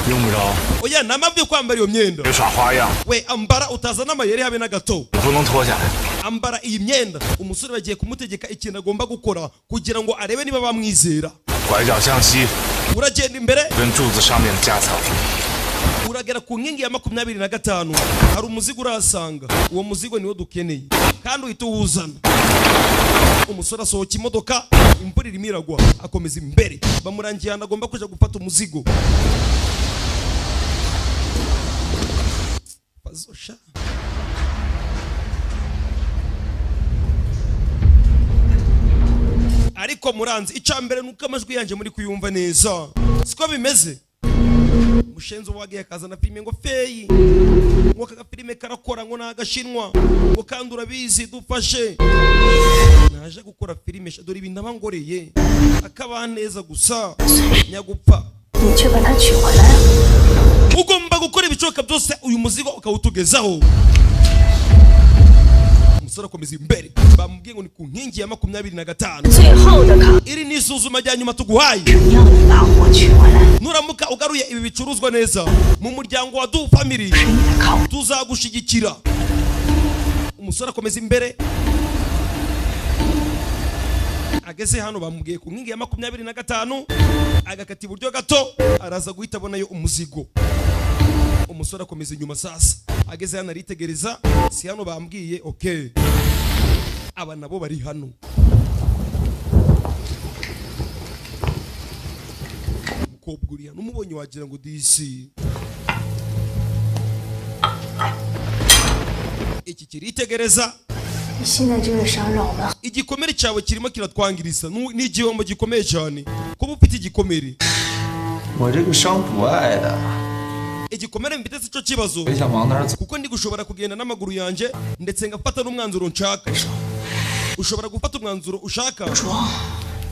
[SPEAKER 6] 用不着，
[SPEAKER 4] Oya, nta mpamvu yo kwambara iyo myenda.
[SPEAKER 6] 别耍花样，
[SPEAKER 4] We ambara, utazana amayeri habe na gato.
[SPEAKER 6] 你不能脱下来。
[SPEAKER 4] Ambara iyi myenda. Umusore bagiye kumutegeka ikintu agomba gukora kugira ngo arebe niba bamwizera.
[SPEAKER 6] 拐角向西，
[SPEAKER 4] Uragenda imbere,
[SPEAKER 6] 跟柱子上面的夹层。
[SPEAKER 4] uragera ku nkingi ya 25, hari umuzigo urahasanga. Uwo muzigo niwo dukeneye kandi uhita uwuzana. Umusore asohoka imodoka, imvura irimo iragwa, akomeza imbere, bamurangiye ahantu agomba kuja gufata umuzigo. Pazosha. Ariko muranzi, icya mbere ni uko amajwi yanjye muri kuyumva neza, siko bimeze? Mushenzi wagiye akazana filime ngo feyi, ngo aka gafilime karakora, ngo ni agashinwa, ngo kandi urabizi dufashe. Naje gukora filime sha, dore ibintu aba ngoreye akaba neza gusa nyagupfa.
[SPEAKER 5] 你却把它取回来了。
[SPEAKER 4] Ugomba gukora ibishoboka byose uyu muzigo ukawutugezaho. Umusore akomeza imbere, bamubwiye ngo ni ku nkingi ya 25.
[SPEAKER 5] 最后的考，
[SPEAKER 4] Iri ni isuzuma rya nyuma tuguhaye.
[SPEAKER 5] 要你把货取回来，
[SPEAKER 4] Nuramuka ugaruye ibi bicuruzwa neza mu muryango wa Du Family,
[SPEAKER 5] 是你的考。
[SPEAKER 4] tuzagushigikira. Umusore akomeza imbere, ageze hano bamubwiye ku nkingi ya 25, agakata iburyo gato araza guhita abonayo umuzigo. Umusore akomeza inyuma sasa, ageze hano aritegereza, si hano bambwiye? Okay, aba nabo bari hano. Umukobwa uri hano umubonye wagira ngo disi iki kiritegereza.
[SPEAKER 5] 你现在这个伤让我们
[SPEAKER 4] Igikomere cyawe kirimo kiratwangiriza. Ni igihombo gikomeye cyane kuba ufite igikomere.
[SPEAKER 9] 我这个伤不碍的，
[SPEAKER 4] Igikomere mfite si cyo kibazo,
[SPEAKER 9] 我想往哪儿走。
[SPEAKER 4] kuko ndi gushobora kugenda n'amaguru yanjye ndetse ngafata n'umwanzuro nshaka. Ushobora gufata umwanzuro ushaka.
[SPEAKER 5] 装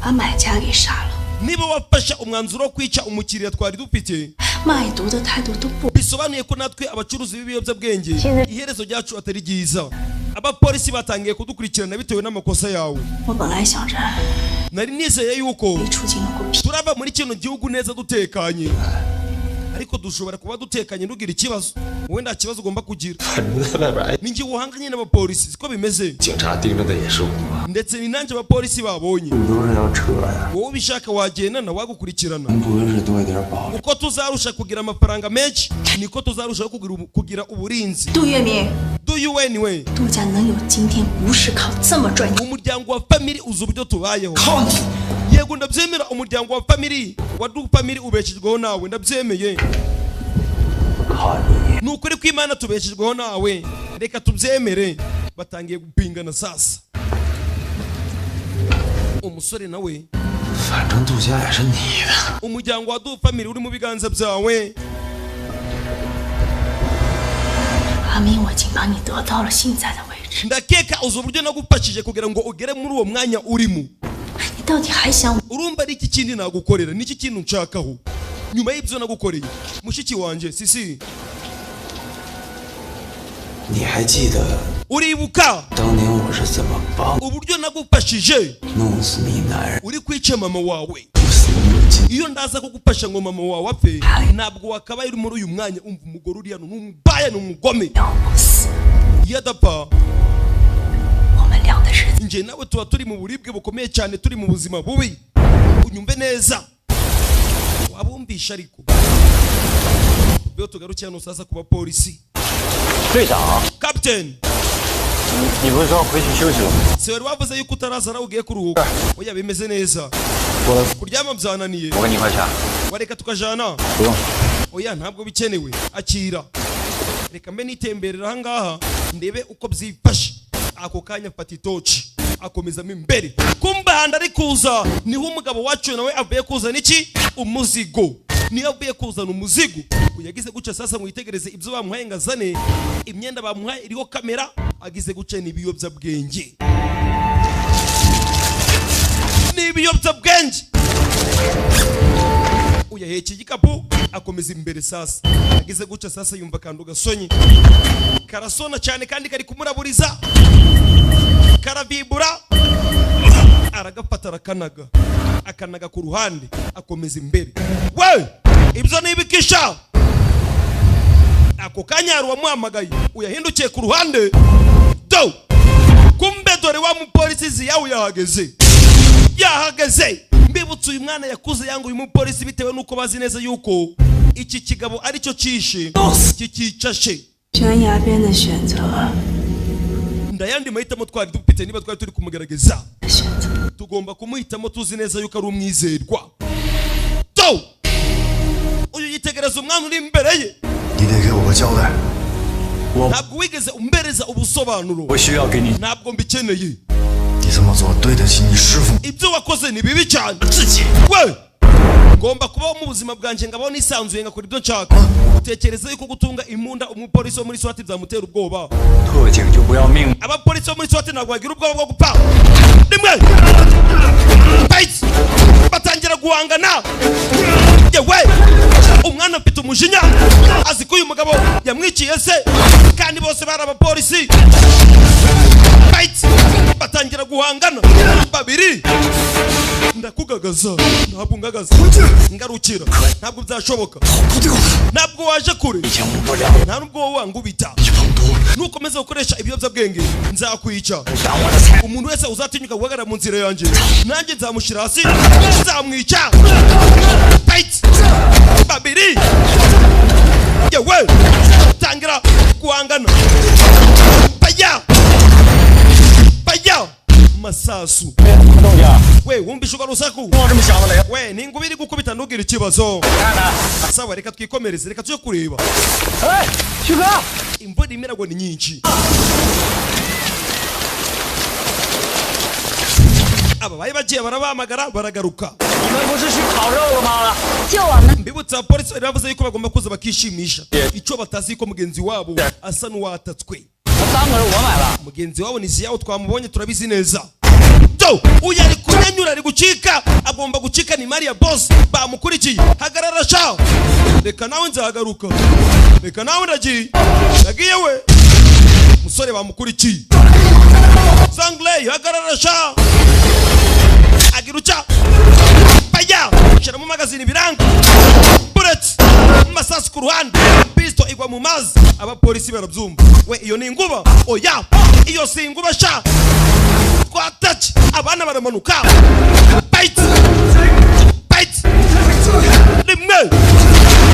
[SPEAKER 5] 把买家给杀了，
[SPEAKER 4] Niba wafashe umwanzuro wo kwica umukiriya twari dufite,
[SPEAKER 5] 卖毒的态度都不
[SPEAKER 4] bisobanuye ko natwe abacuruzi b'ibiyobyabwenge iherezo ryacu atari ryiza. Abapolisi batangiye kudukurikirana bitewe n'amakosa yawe.
[SPEAKER 5] 我本来想着
[SPEAKER 4] Nari nizeye yuko
[SPEAKER 5] 没出境能够骗，
[SPEAKER 4] turava muri kino gihugu neza dutekanye, ariko dushobora kuba dutekanye ntugire ikibazo. Wowe nta kibazo ugomba kugira.
[SPEAKER 9] 反正在外边挨
[SPEAKER 4] Ni njye uhanganye n'abapolisi, siko bimeze?
[SPEAKER 8] 警察盯着的也是我。
[SPEAKER 4] Ndetse ni nanjye abapolisi babonye.
[SPEAKER 9] 都是要撤呀，
[SPEAKER 4] Wowe ubishaka wagenda nawagukurikirana.
[SPEAKER 9] 不是多一点保留。
[SPEAKER 4] Uko tuzarusha kugira amafaranga menshi niko tuzarushaho kugira uburinzi.
[SPEAKER 5] 杜月明，
[SPEAKER 4] Do you anyway.
[SPEAKER 5] 杜家能有今天，不是靠这么赚钱。
[SPEAKER 4] Umuryango wa family uzi uburyo tubayeho. Yego, ndabyemera, umuryango wa family wa Du Family ubeshejweho nawe, ndabyemeye.
[SPEAKER 9] 靠你。
[SPEAKER 4] Ni ukuri kw'Imana tubeshejweho nawe, reka tubyemere. Batangiye gupingana sasa. Umusore nawe,
[SPEAKER 8] 反正杜家也是你的。
[SPEAKER 4] umuryango wa Du family uri mu biganza byawe.
[SPEAKER 5] 阿明，我已经帮你得到了现在的位置，
[SPEAKER 4] Ndakeka uzi uburyo nagufashije kugira ngo ugere muri uwo mwanya urimo.
[SPEAKER 5] 你到底还想
[SPEAKER 4] Urumva ari iki kindi nagukorera? Niki kintu nshakaho nyuma y'ibyo nagukoreye, mushiki wanjye Sisi?
[SPEAKER 8] 你还记得
[SPEAKER 4] Uribuka
[SPEAKER 8] 当年我是怎么帮
[SPEAKER 4] uburyo nagufashije
[SPEAKER 8] 弄死你男人？
[SPEAKER 4] uri kwica mama wawe? Iyo ndaza kugufasha ngo mama wawe apfe, ntabwo wakabaye uri muri uyu mwanya. Umva, umugore uri hano ni umubaya, ni umugome.
[SPEAKER 5] 要不死？
[SPEAKER 4] Iyo adapfa,
[SPEAKER 5] 我们俩的日子
[SPEAKER 4] njye nawe tuba turi mu buribwe bukomeye cyane, turi mu buzima bubi. Unyumve neza, wabumvisha. Ariko iyo tugarukiye hano sasa ku bapolisi,
[SPEAKER 9] 队长，
[SPEAKER 4] Captain,
[SPEAKER 9] 你不是说回去休息了吗？
[SPEAKER 4] si wari wavuze yuko utaraza nawe ugiye kuruhuka? Oya, bimeze neza, kuryama byananiye.
[SPEAKER 9] 我跟你一块去啊。
[SPEAKER 4] Wareka tukajana?
[SPEAKER 9] 不用。
[SPEAKER 4] Oya, ntabwo bikenewe, akira, reka mbe nitemberera ahangaha ndebe uko byifashe. Ako kanya afata itoci, akomezamo imbere. Kumbe ahandi ari kuza niho umugabo wacu nawe avuye kuzana iki? Umuzigo. Niyo avuye kuzana umuzigo, yagize gutya sasa ngo yitegereze ibyo bamuhaye ngo azane. Imyenda bamuhaye iriho kamera. Agize gutya, ni ibiyobyabwenge, ni ibiyobyabwenge. Uyaheka igikapu, akomeza imbere sasa. Agize gutya sasa yumva akantu gasonye, karasona cyane kandi kari kumuraburiza, karavibura. Aragafata, arakanaga, akanaga ku ruhande, akomeza imbere. We, ibyo ni ibikisha? Ako kanya hari uwamuhamagaye. Uyahindukiye ku ruhande do, kumbe dore wa mupolisi Ziyawe yahageze, yahageze. Mbibutse, uyu mwana yakuze yanga uyu mupolisi bitewe n'uko bazi neza yuko iki kigabo aricyo cyishe kikicashe.
[SPEAKER 5] 悬崖边的选择，
[SPEAKER 4] Ndayandi mahitamo twari dufite? Niba twari turi kumugerageza,
[SPEAKER 5] 选择。
[SPEAKER 4] tugomba kumuhitamo tuzi neza yuko ari umwizerwa. To uyu yitegereza umwana uri imbere ye.
[SPEAKER 2] 你得给我个交代。
[SPEAKER 4] Ntabwo wigeze umbereza ubusobanuro.
[SPEAKER 9] 我需要给你
[SPEAKER 4] Ntabwo mbikeneye.
[SPEAKER 2] 你这么做对得起你师傅？
[SPEAKER 4] Ibyo wakoze ni bibi cyane. We, ngomba kubaho mu buzima bwanjye, ngabaho nisanzuye, ngakora ibyo nshaka. Utekereza yuko gutunga imbunda umupolisi wo muri SWAT byamutera ubwoba?
[SPEAKER 9] 特警就不要命。
[SPEAKER 4] Abapolisi bo muri SWAT ntabwo bagira ubwoba bwo gupfa. Rimwe fight, batangira guhangana. Yewe, umwana afite umujinya, azi ko uyu mugabo yamwiciye se, kandi bose bari abapolisi. Fight, batangira guhangana babiri. Ndakugagaza. Ntabwo ngagaza, ngarukira, ntabwo byashoboka, ntabwo waje kure, nta nubwo wowe wangubita. Nukomeza gukoresha ibiyobyabwenge nzakwica. Umuntu wese uzatinyuka guhagarara mu nzira yanjye, nanjye nzamushyira hasi, nzamwica. Fight, babiri, yewe, tangira guhangana. Baya baya, masasu. We, wumvishe urwo rusaku? We, ni inkuba iri gukubita, ntugire ikibazo. Sawa, reka twikomereze, reka tujye kureba.
[SPEAKER 9] 哎，徐哥，
[SPEAKER 4] Imvura irimo iragwa ni nyinshi. Aba bari bagiye barabahamagara, baragaruka.
[SPEAKER 9] 你们不是去烤肉了吗？
[SPEAKER 5] 救我们！
[SPEAKER 4] Mbibutsa, abapolisi bari bavuze yuko bagomba kuza bakishimisha. Icyo batazi ko mugenzi wabo asa n'uwatatswe.
[SPEAKER 9] 三个是我买的。
[SPEAKER 4] Mugenzi wabo ni Ziyawo, twamubonye, turabizi neza. Do uyu ari kunyanyura, ari gucika, agomba gucika, ni mari ya boss bamukurikiye. Hagarara sha, reka nawe nzagaruka, reka nawe ndagiye, ndagiye. We musore bamukurikiye, Zangley, hagarara sha. Agira uca bajya shyiramo magazine, biranga, bullets, masasu ku ruhande, pisto igwa mu mazi. Abapolisi barabyumva. We, iyo ni inguba? Oya, iyo si inguba sha, twataki. Abana baramanuka. Fight, fight, rimwe.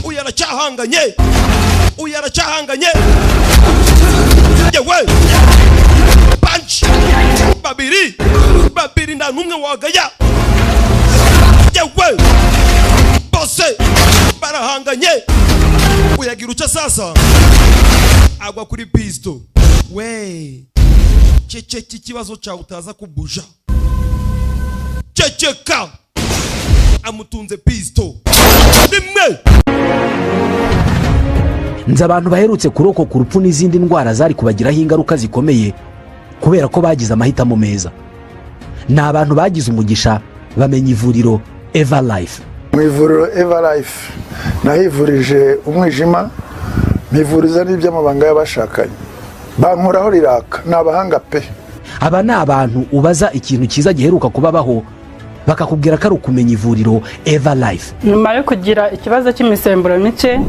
[SPEAKER 4] Uyu aracyahanganye, uyu aracyahanganye. Yewe, punch, babiri, babiri, nta n'umwe wagaya. Yewe, bose barahanganye. Uyagira uca sasa agwa kuri pisto. We ceceka ikibazo cyawe utaza kubuja. Ceceka. Amutunze pisto rimwe.
[SPEAKER 1] Nzi abantu baherutse kurokoka urupfu n'izindi ndwara zari kubagiraho ingaruka zikomeye kubera ko bagize amahitamo meza. Ni abantu bagize umugisha bamenya ivuriro Eva Life.
[SPEAKER 2] Mu ivuriro Eva Life nahivurije umwijima, mpivuriza n'iby'amabanga y'abashakanye, bankoraho riraka, ni abahanga pe.
[SPEAKER 1] Aba ni abantu ubaza ikintu cyiza giheruka kubabaho bakakubwira ko ari ukumenya ivuriro Eva Life.
[SPEAKER 3] Nyuma yo kugira ikibazo cy'imisemburo mike,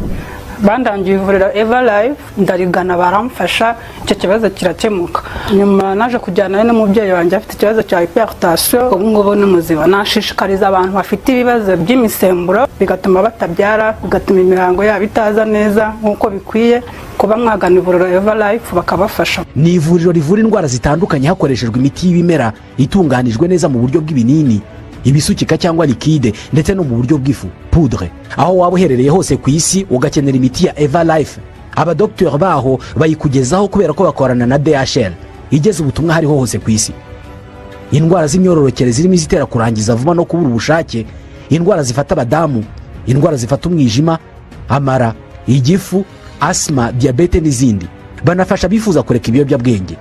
[SPEAKER 3] bandangiye ivuriro Eva Life, ndarigana baramfasha, icyo kibazo kirakemuka. Nyuma naje kujyana n'umubyeyi wanjye afite ikibazo cya hypertension, ubu ngubu ni muzima. Nashishikariza abantu bafite ibibazo by'imisemburo bigatuma batabyara, bigatuma imihango yabo itaza neza nk'uko bikwiye, kuba mwagana ivuriro Eva Life bakabafasha.
[SPEAKER 1] Ni ivuriro rivura indwara zitandukanye hakoreshejwe imiti y'ibimera itunganijwe neza mu buryo bw'ibinini, ibisukika cyangwa likide, ndetse no mu buryo bw'ifu poudre. Aho waba uherereye hose ku isi ugakenera imiti ya Eva Life, abadokiteri baho bayikugezaho kubera ko bakorana na DHL igeze ubutumwa hariho hose ku isi. Indwara z'imyororokere zirimo izitera kurangiza vuba no kubura ubushake, indwara zifata abadamu, indwara zifata umwijima, amara, igifu, asima, diyabete n'izindi. Banafasha abifuza kureka ibiyobyabwenge.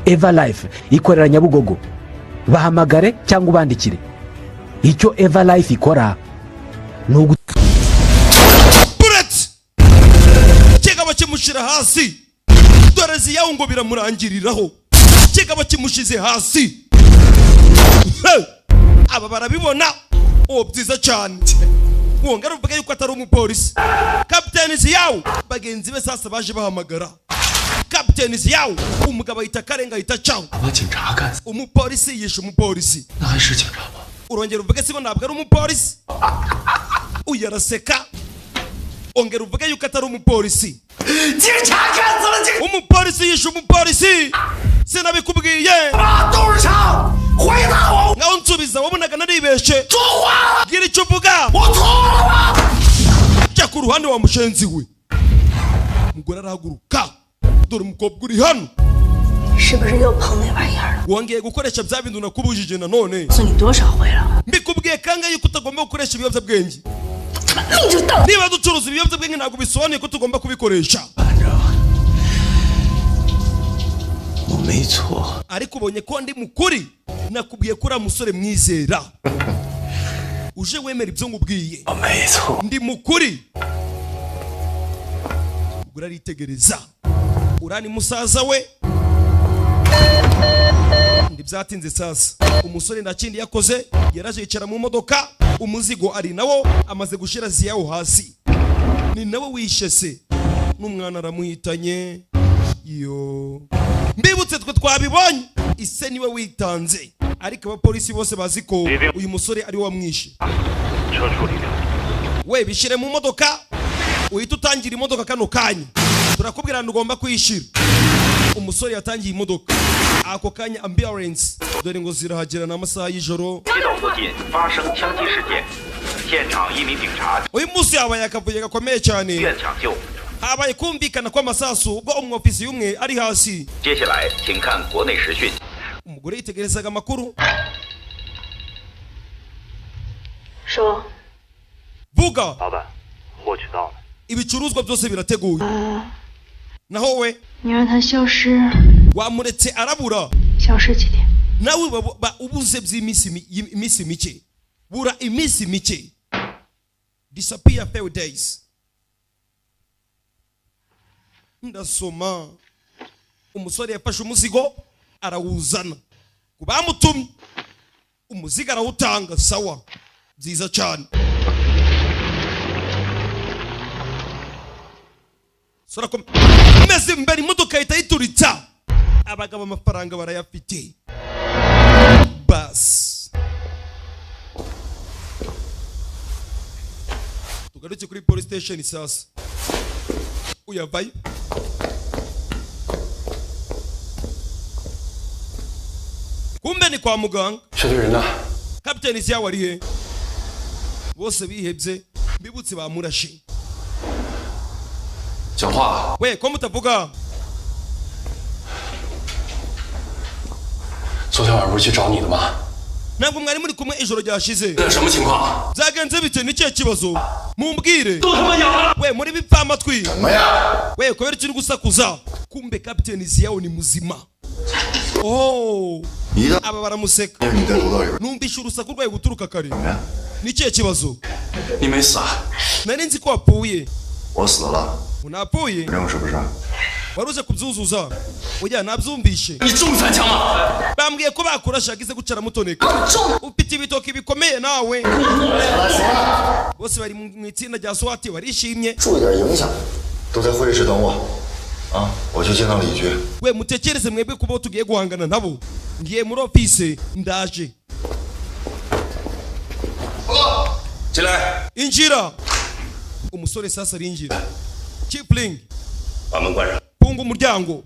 [SPEAKER 1] Eva Life ikorera Nyabugogo. Bahamagare cyangwa ubandikire. Icyo Eva Life ikora ni ugu
[SPEAKER 4] Bullet! Kigabo kimushyira hasi. Dore ziyaho ngo biramurangiriraho. Kigabo kimushize hasi. Hey! Aba barabibona. Uwo byiza cyane. Wongera uvuge yuko atari umupolisi. Captain Ziyawu bagenzi be sasa baje bahamagara. Captain Ziyawu umugabo ahita karenga ahita caho.
[SPEAKER 8] 把警察干死，
[SPEAKER 4] Umupolisi yishe umupolisi.
[SPEAKER 8] 那还是警察吗？
[SPEAKER 4] Urongera uvuge siko ntabwo ari umupolisi. Uyu araseka. Ongera uvuge yuko atari umupolisi.
[SPEAKER 9] 警察干死了警
[SPEAKER 4] Umupolisi yishe umupolisi. Sinabikubwiye.
[SPEAKER 9] 察，董事长，回答我，
[SPEAKER 4] Ngaho nsubiza wabonaga naribeshe.
[SPEAKER 9] 说话了，
[SPEAKER 4] Gira icyo uvuga.
[SPEAKER 9] 我错了吗？
[SPEAKER 4] Jya ku ruhande wa mushenzi we. Umugore arahaguruka. Dore umukobwa uri hano.
[SPEAKER 5] 是不是又碰那玩意儿了？
[SPEAKER 4] Wongeye gukoresha bya bintu nakubujije nanone.
[SPEAKER 5] 告诉你多少回了，
[SPEAKER 4] Mbikubwiye kangahe yuko utagomba gukoresha ibiyobyabwenge.
[SPEAKER 5] 你就到
[SPEAKER 4] Niba ducuruza ibiyobyabwenge ntabwo bisobanuye ko tugomba kubikoresha.
[SPEAKER 8] 反正我没错。
[SPEAKER 4] Ariko ubonye ko ndi mukuri, nakubwiye ko uriya musore mwizera. Uje wemera ibyo nkubwiye.
[SPEAKER 8] 我没错。
[SPEAKER 4] Ndi mukuri. Umugore aritegereza. Uriya ni musaza we. Ntibyatinze sasa. Umusore nta kindi yakoze, yaraje yicara mu modoka, umuzigo ari nawo, amaze gushira ziyawo hasi. Ni nawe wishe se. N'umwana aramuhitanye. Yo. Mbibutse twe twabibonye. Ise niwe witanze. Ariko abapolisi bose bazi ko uyu musore ari we wamwishe.
[SPEAKER 6] 车处理掉。
[SPEAKER 4] We bishyire mu modoka, uhita utangira imodoka kano kanya. Turakubwira ngo ugomba kuyishyira. Umusore yatangiye imodoka. Ako kanya ambulance dore ngo zirahagera n'amasaha y'ijoro.
[SPEAKER 10] 街道附近发生枪击事件，现场一名警察
[SPEAKER 4] Uyu munsi habaye akavuyo gakomeye cyane.
[SPEAKER 10] 医院抢救。
[SPEAKER 4] Habaye kumvikana kw'amasasu ubwo umwofisi umwe ari hasi.
[SPEAKER 10] 接下来，请看国内时讯。
[SPEAKER 4] Umugore yitegerezaga amakuru.
[SPEAKER 5] 说，
[SPEAKER 4] Vuga.
[SPEAKER 6] 老板，获取到了。
[SPEAKER 4] Ibicuruzwa byose birateguye. Naho we
[SPEAKER 5] 你让他消失，
[SPEAKER 4] wamuretse arabura.
[SPEAKER 5] 消失几天？
[SPEAKER 4] Nawe ba ubuze by'iminsi iminsi mike. Bura iminsi mike. Disappear few days. Ndasoma. Umusore yafashe umuzigo arawuzana. Ku bamutumye umuzigo arawutanga sawa. Byiza cyane. Sora ko meze imbere imodoka ihita yituritsa. Abagabo amafaranga barayafite. Bas. Tugaruke kuri police station sasa. Uyavayo. Kumbe ni kwa muganga.
[SPEAKER 8] 车队人呢？
[SPEAKER 4] Kapiteni Ziyawe ari he? Bose bihebye, mbibutse bamurashe.
[SPEAKER 8] 讲话。
[SPEAKER 4] We ko mutavuga?
[SPEAKER 8] 昨天晚上不是去找你的吗？
[SPEAKER 4] Ntabwo mwari muri kumwe ijoro ryashize?
[SPEAKER 8] 这什么情况？
[SPEAKER 4] Byagenze bite? Ni ikihe kibazo? Mumbwire. We muri bipfamatwi. We kubera icyo uri gusakuza? Kumbe kapiteni Ziyawo ni muzima. Oh, aba baramuseka.
[SPEAKER 2] 你在楼道里边。
[SPEAKER 4] Numvishe urusaku rwawe guturuka kare. Ni ikihe kibazo?
[SPEAKER 8] 你没死啊？
[SPEAKER 4] Nari nzi ko wapfuye.
[SPEAKER 2] 我死了，
[SPEAKER 4] Unapfuye?
[SPEAKER 2] 任务是不是？
[SPEAKER 4] Wari uje kubyuzuza? Oya, nabyumvishe.
[SPEAKER 8] 你中三枪吗？
[SPEAKER 4] Bambwiye ko bakurashe yagize guca aramutoneka. Ufite ibitoki bikomeye nawe. Bose bari mu itsinda rya SWAT barishimye.
[SPEAKER 2] 注意点影响，都在会议室等我。啊，我去见趟李局。
[SPEAKER 4] We mutekereze mwebwe kubo tugiye guhangana nabo. Ngiye muri office, ndaje.
[SPEAKER 7] 进来，
[SPEAKER 4] Injira. Umusore sasa arinjira. Kipling,
[SPEAKER 7] 把门关上。
[SPEAKER 4] funga umuryango.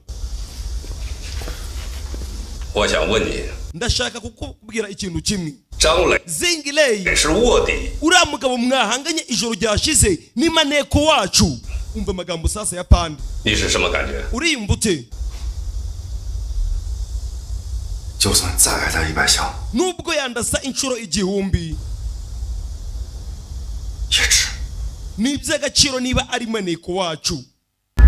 [SPEAKER 7] 我想问你，
[SPEAKER 4] Ndashaka kukubwira ikintu kimwe.
[SPEAKER 7] 张磊
[SPEAKER 4] Zingilei
[SPEAKER 7] 是卧底，
[SPEAKER 4] uriya mugabo mwahanganye ijoro ryashize ni maneko wacu. Umva amagambo sasa ya pande.
[SPEAKER 7] 你是什么感觉？
[SPEAKER 4] Uriyumva ute?
[SPEAKER 2] 就算再挨他100枪，
[SPEAKER 4] Nubwo yandasa inshuro 1000
[SPEAKER 2] 也值。
[SPEAKER 4] ni iby'agaciro niba ari maneko wacu.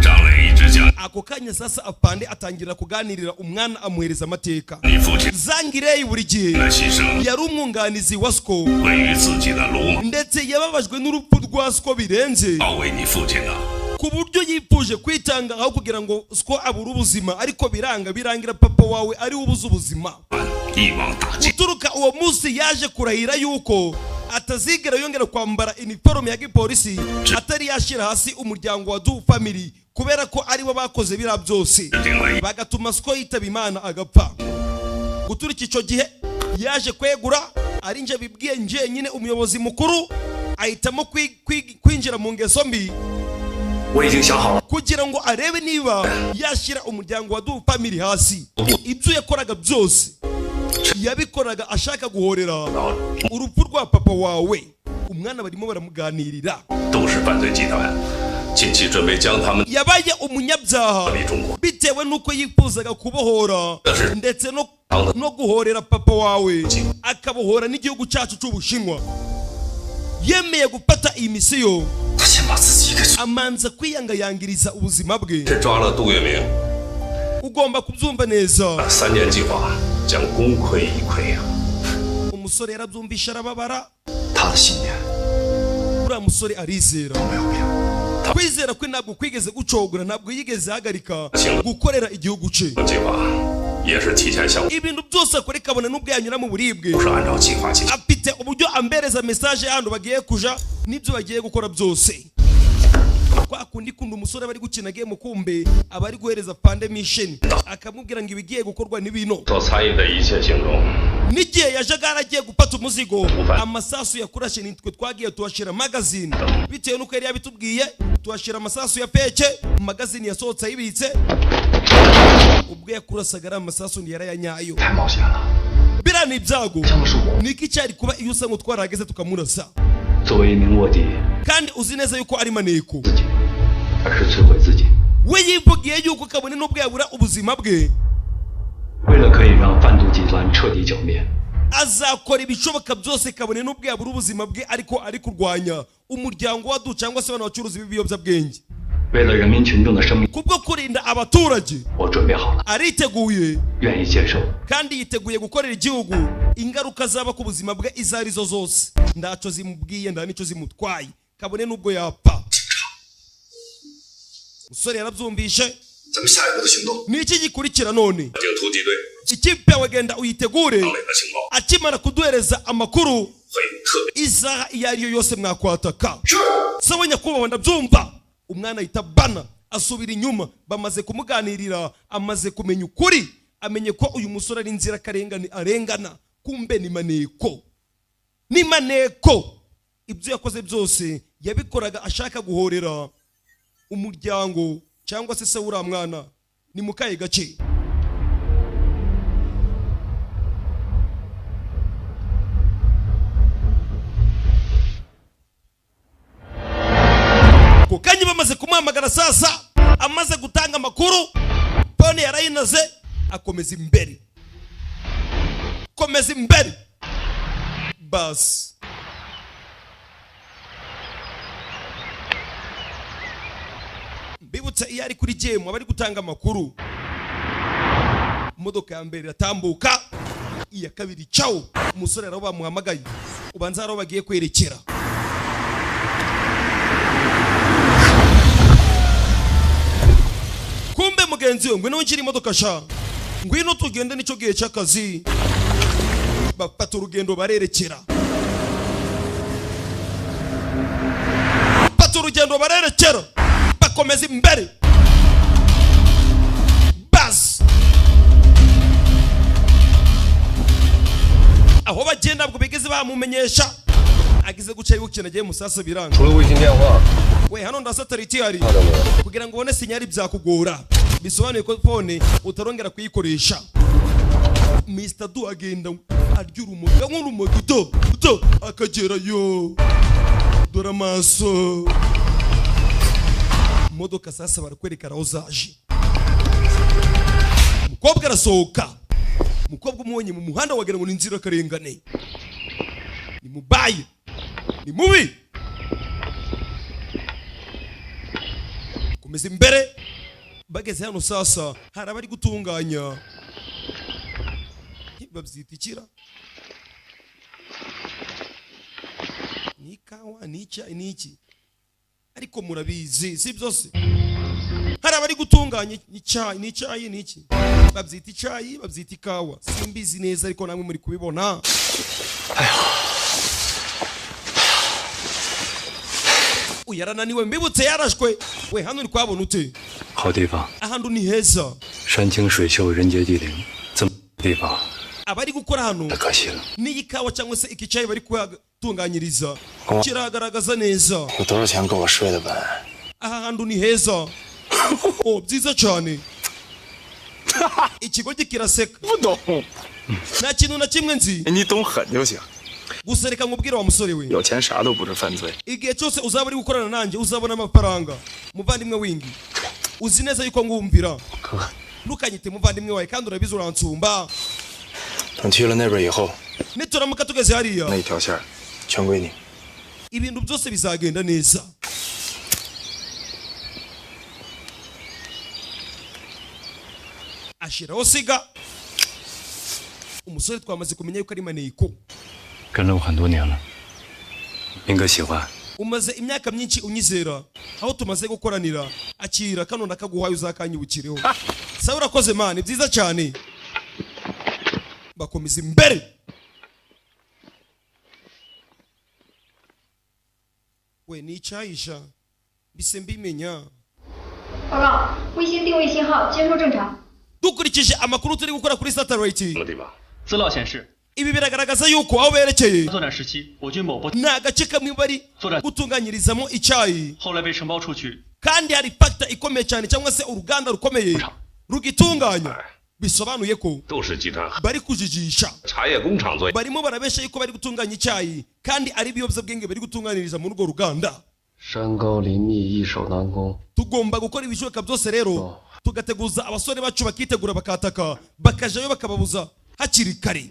[SPEAKER 7] 张磊一直讲
[SPEAKER 4] Ako kanya sasa afande atangira kuganirira umwana, amuhereza amateka.
[SPEAKER 7] 你父亲
[SPEAKER 4] Zangirei buri gihe
[SPEAKER 7] 的牺牲
[SPEAKER 4] yari umwunganizi wa Sko,
[SPEAKER 7] 位于自己的鲁莽，
[SPEAKER 4] ndetse yababajwe n'urupfu rwa Sko birenze,
[SPEAKER 7] 要为你父亲呢。
[SPEAKER 4] ku buryo yifuje kwitanga aho kugira ngo Sko abure ubuzima, ariko biranga, birangira papa wawe ari we ubuze ubuzima.
[SPEAKER 7] 一网打尽。
[SPEAKER 4] Guturuka uwo munsi yaje kurahira yuko atazigera yongera kwambara iniforume ya gipolisi atari yashyira hasi umuryango wa Du Family, kubera ko aribo bakoze biriya byose bagatuma Sko yitaba Imana agapfa. Guturika icyo gihe yaje kwegura, ari nje bibwiye njyenyine umuyobozi mukuru, ahitamo kwinjira mu ngeso mbi
[SPEAKER 8] 我已经想好了，
[SPEAKER 4] kugira ngo arebe niba yashyira umuryango wa Du Family hasi. Ibyo yakoraga byose yabikoraga ashaka guhorera urupfu rwa papa wawe. Umwana barimo baramuganirira.
[SPEAKER 7] 都是犯罪集团，近期准备将他们
[SPEAKER 4] Yabaye umunyabyaha
[SPEAKER 7] 离中国。
[SPEAKER 4] bitewe n'uko yifuzaga kubohora ndetse no guhorera papa wawe, akabohora n'igihugu cyacu cy'Ubushinwa. Yemeye gufata iyi misiyo,
[SPEAKER 8] 他先把自己给
[SPEAKER 4] amanza kwiyangayangiriza ubuzima bwe.
[SPEAKER 7] 是抓了杜月明，
[SPEAKER 4] Ugomba kubyumva neza.
[SPEAKER 7] 三年计划将功亏一篑啊！
[SPEAKER 4] Umusore yarabyumvishe arababara.
[SPEAKER 2] 他的信念
[SPEAKER 4] Uriya musore arizera.
[SPEAKER 2] 没有变。
[SPEAKER 4] Kwizera kwe ntabwo kwigeze gucogora, ntabwo yigeze ahagarika gukorera igihugu cye.
[SPEAKER 7] 计划也是提前向，
[SPEAKER 4] Ibintu byose akora kabone n'ubwo yanyura mu buribwe,
[SPEAKER 7] 都是按照计划进行。
[SPEAKER 4] afite uburyo ambereza message y'ahantu bagiye kuja n'ibyo bagiye gukora byose. Kwa kundi kunda umusore bari gukina game, kumbe aba ari guhereza pande mission, akamubwira ngo ibigiye gukorwa ni bino.
[SPEAKER 7] 所参与的一切行动，
[SPEAKER 4] N'igihe yajaga yaragiye gufata umuzigo, amasasu yakurashe nitwe twagiye tuhashyira magazine, bitewe n'uko yari yabitubwiye, tuhashyira amasasu ya peke, magazine yasohotse ayibitse. Ubwo yakurasaga ari amasasu ntiyarayanyayo.
[SPEAKER 8] 太冒险了。
[SPEAKER 4] Biriya ni ibyago.
[SPEAKER 8] 枪的是我，
[SPEAKER 4] Niki cyari kuba iyo usa ngo twarahageze tukamurasa?
[SPEAKER 8] 作为一名卧底，
[SPEAKER 4] Kandi uzi neza yuko ari maneko.
[SPEAKER 8] 自己，而是摧毁自己，
[SPEAKER 4] We yivugiye yuko kabone n'ubwo yabura ubuzima bwe,
[SPEAKER 8] 为了可以让贩毒集团彻底剿灭，
[SPEAKER 4] azakora ibishoboka byose kabone n'ubwo yabura ubuzima bwe, ariko ari kurwanya umuryango wa Du cyangwa se abantu bacuruza ibiyobyabwenge.
[SPEAKER 8] 为了人民群众的生命，
[SPEAKER 4] Kubwo kurinda abaturage
[SPEAKER 8] 我准备好了，
[SPEAKER 4] ariteguye
[SPEAKER 8] 愿意接受
[SPEAKER 4] kandi yiteguye gukorera igihugu ingaruka zaba ku buzima bwe izo arizo zose. Ntacyo zimubwiye, nta n'icyo zimutwaye, kabone n'ubwo yapfa. Umusore yarabyumvishe.
[SPEAKER 2] 咱们下一步的行动，
[SPEAKER 4] Ni iki gikurikira none?
[SPEAKER 7] 警突击队
[SPEAKER 4] Ikipe yawe genda uyitegure,
[SPEAKER 7] 张磊的情报
[SPEAKER 4] akimara kuduhereza amakuru
[SPEAKER 7] 会特别
[SPEAKER 4] isaha iyo ariyo yose mwakwataka. Sawa nyakubahwa, ndabyumva. Umwana ahita bana asubira inyuma. Bamaze kumuganirira, amaze kumenya ukuri, amenye ko uyu musore ari inzirakarengane arengana, kumbe ni maneko, ni maneko. Ibyo yakoze byose yabikoraga ashaka guhorera umuryango cyangwa se se w'uriya mwana. Ni mu kahe gace? Ako kanya bamaze kumuha Kumuhamagara sasa amaze gutanga amakuru, phone yarayinaze akomeza imbere. Komeza imbere. Bas. Mbibutsa iyo ari kuri game abari gutanga amakuru. Imodoka ya mbere iratambuka, iya kabiri ciao. Umusore rero bamuhamagaye, ubanza haro bagiye kwerekera. Kumbe mugenzi we ngwino winjira imodoka sha, ngwino tugende nicyo gihe cy'akazi. Bafata urugendo barerekera, bafata urugendo barerekera, bakomeza imbere. Bas aho bagenda bwo bigeze bamumenyesha agize guca yukina agiye musasa biranga. We hano ndasatellite hari kugira ngo ubone sinyari byakugora, bisobanuye ko phone utarongera kuyikoresha. Mr. Du agenda arya urumogi nk'urumogi do do akagerayo, dore amaso. Imodoka sasa barakwereka aho zaje. Umukobwa arasohoka, umukobwa umubonye mu muhanda wagira ngo ni inzira karengane, ni mubaye, ni mubi. Komeza imbere. Bageze hano sasa hari abari gutunganya, babyita ikira ni kawa ni icyayi ni iki, ariko murabizi si byose. Hari abari gutunganya icyayi ni icyayi ni iki, babyita icyayi babyita ikawa, simbizi neza ariko namwe muri kubibona. Uyarananiwe mbibutse yarashwe. We hano uri kwabona ute? Ahantu ni heza, abari gukora hano n'iyi kawa cyangwa se iki cyayi bari kuhatunganyiriza kiragaragaza neza. Aha hantu ni heza. Oh, byiza cyane. Ikigo kiraseka. Nta kintu na kimwe nzi. Gusa reka nkubwire wa musore we, igihe cyose uzaba uri gukorana nanjye uzabona amafaranga. Muvandimwe wingi, uzi neza yuko ngumvira, ntukanyite muvandimwe wawe kandi urabizi uransumba. Nituramuka tugeze hariya ibintu byose bizagenda neza. Ashiraho siga. Umusore twamaze kumenya yuko ari maneko. Umaze imyaka myinshi unyizera, aho tumaze gukoranira, akira kano ndakaguhaye uzakanyibukireho. Sawa urakoze man, byiza cyane. Bakomeza imbere. We ni icyayisha bise mbimenya. Dukurikije amakuru turi gukora kuri satellite, ibi biragaragaza yuko aho berekeye ni agace kamwe bari gutunganyirizamo icyayi, kandi hari factor ikomeye cyane cyangwa se uruganda rukomeye rugitunganya. Bisobanuye ko bari kujijisha, barimo barabesha yuko bari gutunganya icyayi kandi ari ibiyobyabwenge bari gutunganiriza muri urwo ruganda. Tugomba gukora ibishoboka byose rero tugateguza abasore bacu bakitegura bakataka bakajayo bakababuza hakiri kare.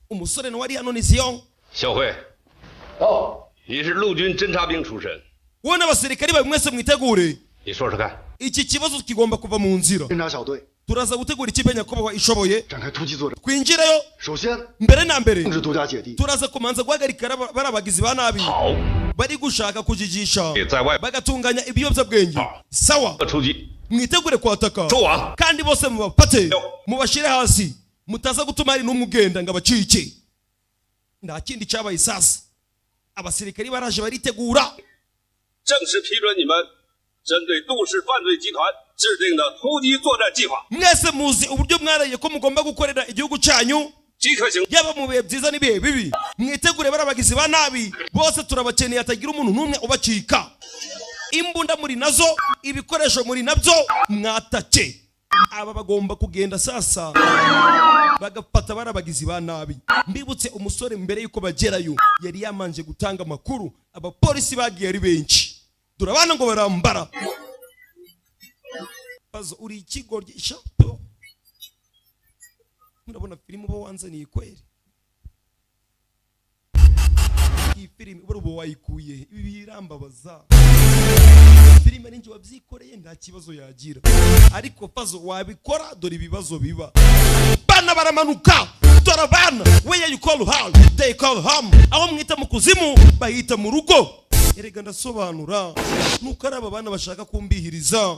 [SPEAKER 4] Umusore nawe ari hano ni Zion. Wowe n'abasirikari bawe mwese mwitegure, iki kibazo kigomba kuva mu nzira. Turaza gutegura ikipe nyakubahwa ishoboye, twinjireyo mbere na mbere. Turaza kumanza guhagarika barabagizi ba nabi bari gushaka kujijisha bagatunganya ibiyobyabwenge. Sawa, mwitegure kwataka kandi bose mubafate mubashire hasi, mutaza gutuma hari n'umwe ugenda ngo abacike. Nta kindi cyabaye sasa, abasirikari baraje baritegura. Mwese muzi uburyo mwaraye ko mugomba gukorera igihugu cyanyu, yaba mu bihe byiza n'ibihe bibi. Mwitegure barabagizi ba nabi bose turabakeneye, atagira umuntu n'umwe ubacika. Imbunda muri nazo, ibikoresho muri nabyo, mwatake. Aba bagomba kugenda sasa bagafata barabagizi ba nabi. Mbibutse umusore mbere yuko bagerayo yari yamanje gutanga amakuru, abapolisi bagiye ari benshi. Dore abana ngo barambara bazo. Uri ikigoryi shapo. Murabona filime uba wanzaniye kweri? Iyi filime uba wayikuye? Ibi birambabaza. Filime ninjye wabyikoreye, nta kibazo yagira, ariko pazo wabikora, dore ibibazo biba. Bana baramanuka. Dore abana. Where you call hell, they call home. Aho mwita mu kuzimu bahita mu rugo. Erega ndasobanura nuko ari aba bana bashaka kumbihiriza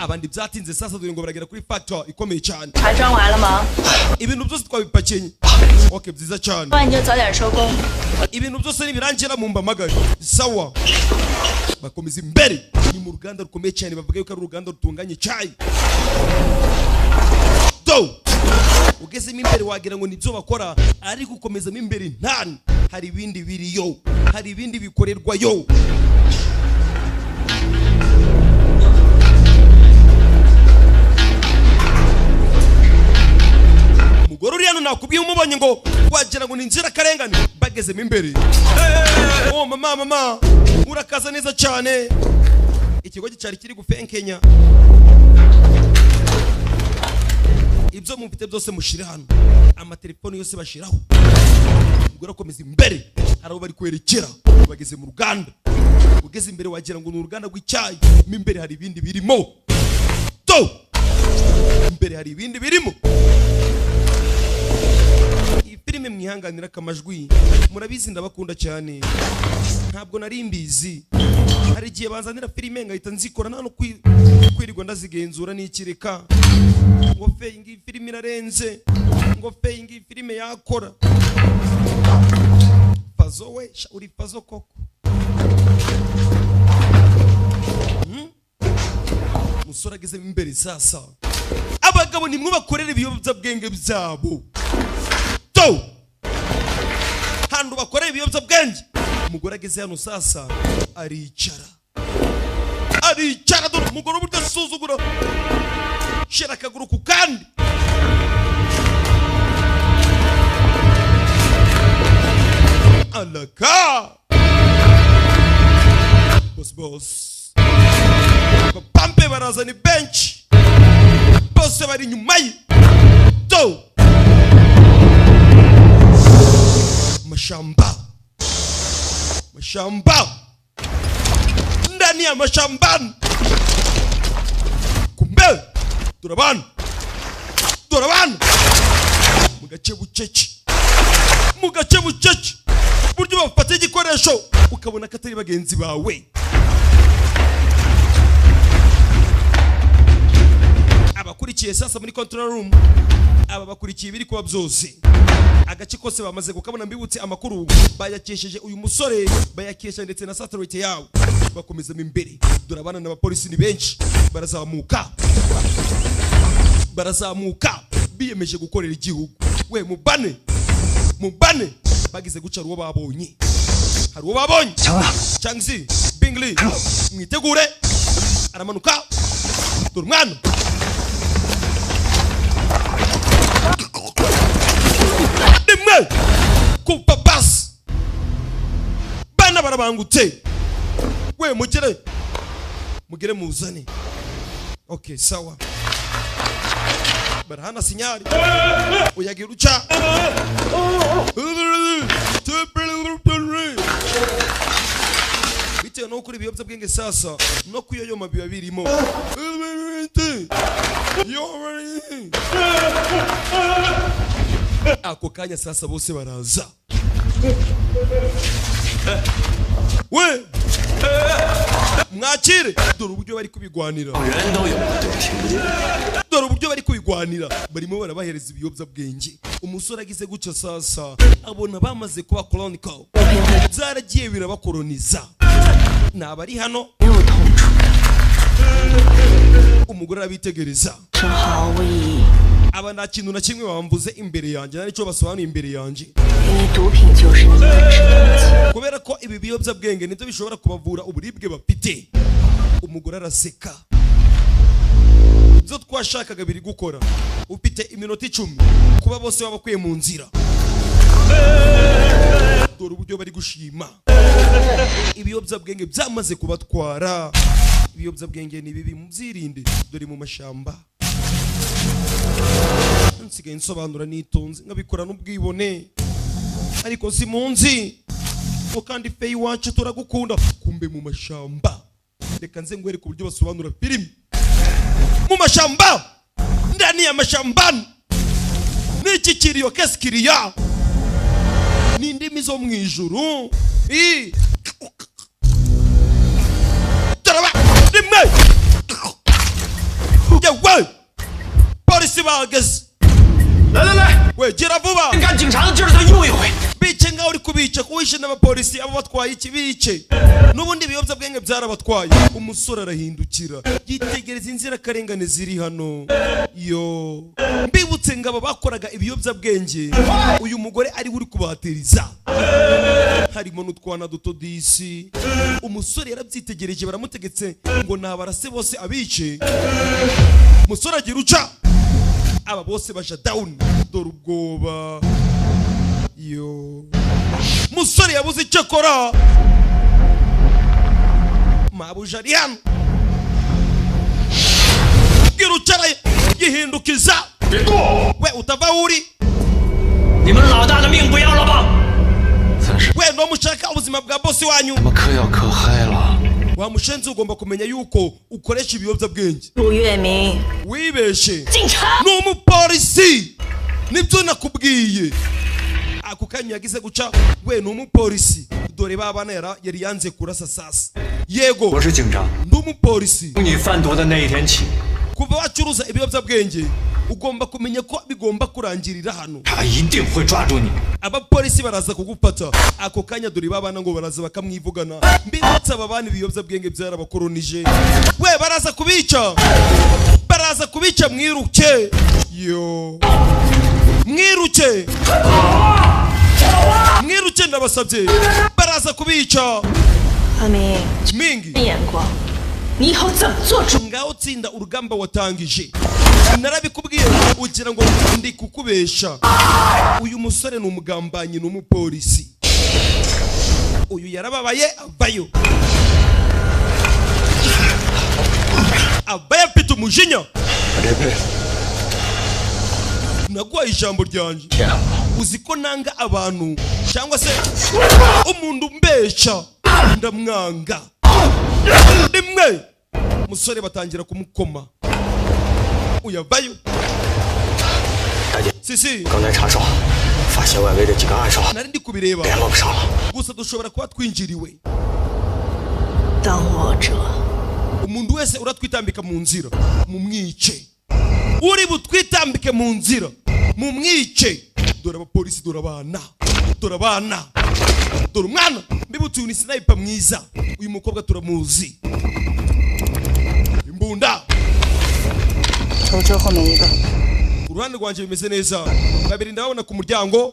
[SPEAKER 4] abandi. Byatinze sasa, dore ngo baragera kuri factory ikomeye cyane.
[SPEAKER 5] 茶装完了吗？
[SPEAKER 4] Ibintu byose twabipakenye. Okay, byiza cyane.
[SPEAKER 5] 不然你就早点收工。
[SPEAKER 4] Ibintu byose nibirangira mumpamagare. Sawa, bakomeza imbere. Ni mu ruganda rukomeye cyane, bavuga yuko ari uruganda rutunganya icyayi. Do ugezemo imbere wagira ngo nibyo bakora, ariko ukomezamo imbere ntani hari ibindi biriyo, hari ibindi bikorerwayo. Umugore uri hano nakubwiye, umubonye ngo wagira ngo ni inzirakarengane. Bagezemo imbere. Oh mama, mama, urakaza neza cyane. Ikigo cyari kiri gufenkenya. Ibyo mufite byose mushire hano, amatelefoni yose bashiraho. Umugore akomeza imbere, hari aho bari kwerekera. Bageze mu ruganda. Ugeze imbere wagira ngo ni uruganda rw'icyayi, mo imbere hari ibindi birimo. Do imbere hari ibindi birimo. Iyi filime mwihanganira akamajwi, murabizi ndabakunda cyane. Ntabwo nari mbizi, hari igihe banzanira filime ngahita nzikora nta no kwirirwa ndazigenzura n'ikireka ngo fe iyi ngiyi filime irarenze, ngo fe iyi ngiyi filime yakora. Pazo we, sha, uri pazo koko. Musore ageze imbere sasa, abagabo nimwe bakorera ibiyobyabwenge byabo. To hantu bakorera ibiyobyabwenge. Umugore ageze hano sasa aricara, aricara. Dore umugore uburyo asuzugura, shira akaguru ku kandi. Alaka boss, boss bapampe barazana bench, bose bari inyuma ye. Do mashamba, mashamba, ndani ya mashambani. Kumbe turabana, turabana mu gace bucece, mu gace bucece. Buryo bafata igikoresho ukabona ko atari bagenzi bawe. Abakurikiye sasa muri control room, aba bakurikiye ibiri kuba byose. Agace kose bamaze kukabona. Mbibutse, amakuru bayakesheje uyu musore, bayakesha ndetse na satellite yawe. Bakomezamo imbere. Dore abana n'abapolisi ni benshi, barazamuka, barazamuka, biyemeje gukorera igihugu. We mubane, mubane. Bagize guca, hari uwo babonye, hari uwo babonye. Changzi Bingli, mwitegure, aramanuka. Dore umwana rimwe kupa basi. Bana barabangutse. We mugere, mugere muzane. Okay, sawa. Barahana sinyari uyagira uca. Bitewe no kuri ibiyobyabwenge sasa no kuyoyoma biba birimo. Ako kanya sasa bose baraza. We mwakire. Dore uburyo bari kubigwanira, dore uburyo bari kubigwanira. Barimo barabahereza ibiyobyabwenge. Umusore agize gutya sasa abona bamaze kuba colonial, byaragiye birabakoloniza. Ni abari hano. Umugore arabitegereza. Aba nta kintu na kimwe bambuze imbere yanjye, nta nicyo basobanuye imbere yanjye, kubera ko ibi biyobyabwenge nibyo bishobora kubavura uburibwe bafite. Umugore araseka. Ibyo twashakaga biri gukora. Ufite iminota 10 kuba bose babakuye mu nzira. Dore uburyo bari gushima. Ibiyobyabwenge byamaze kubatwara. Ibiyobyabwenge ni bibi, mubyirinde. Dore mu mashamba nsigaye nsobanura nitonze, nkabikora n'ubwibone, ariko simunzi ngo kandi fe iwacu turagukunda. Kumbe mu mashamba, reka nze ngwereke uburyo basobanura filimi mu mashamba. Ndani ya mashambani n'iki kiriyo kesikiriya ni indimi zo mu ijuru. Taraba rimwe yewe, polisi bahageze. We gira vuba, bice nkaho uri kubica kuwishe n'abapolisi abo batwaye iki bice n'ubundi ibiyobyabwenge byarabatwaye. Umusore arahindukira yitegereza inzirakarengane ziri hano. Yo mbibutse ngabo bakoraga ibiyobyabwenge, uyu mugore ari we uri kubatiriza, harimo n'utwana duto disi. Umusore yarabyitegereje, baramutegetse ngo nabarase bose abice. Umusore agira uca aba bose baja down, dore ubwoba. Yo musore yabuze icyo akora, mabuja ari hano girucara gihindukiza. We utava uri we no mushaka ubuzima bwa bosi wanyu. Wa mushenzi, ugomba kumenya yuko ukoresha ibiyobyabwenge. Wibeshe ni umupolisi, nibyo nakubwiye. Ako kanya yagize guca, we ni umupolisi. Dore babana yari yanze kurasa sasa. Yego ndi umupolisi. Kuva wacuruza ibiyobyabwenge ugomba kumenya ko bigomba kurangirira hano. Abapolisi baraza kugufata. Ako kanya dore babana ngo baraza bakamwivugana. Mbibutse aba bana ibiyobyabwenge byarabakoronije. We baraza kubica, baraza kubica, mwiruke. Yo mwiruke, mwiruke ndabasabye, baraza kubica. Mingi ngaho tsinda urugamba watangije, narabikubwiye ugira ngo ndi kukubesha. Uyu musore ni umugambanyi, ni umupolisi. Uyu yarababaye avayo, avayo afite umujinya. Naguhaye ijambo ryanjye, uzi ko nanga abantu cyangwa se umuntu umbesha ndamwanga. Rimwe musore batangira kumukoma. Uyavayo sisi nari ndi kubireba gusa dushobora kuba twinjiriwe. Umuntu wese uratwitambika mu nzira mumwice, uri butwitambike mu nzira mumwice. Dore abapolisi, dore abana, dore abana, dore umwana. Mbibutse uyu ni sniper mwiza, uyu mukobwa turamuzi. Imbunda uruhande rwanjye bimeze neza, babiri ndababona ku muryango,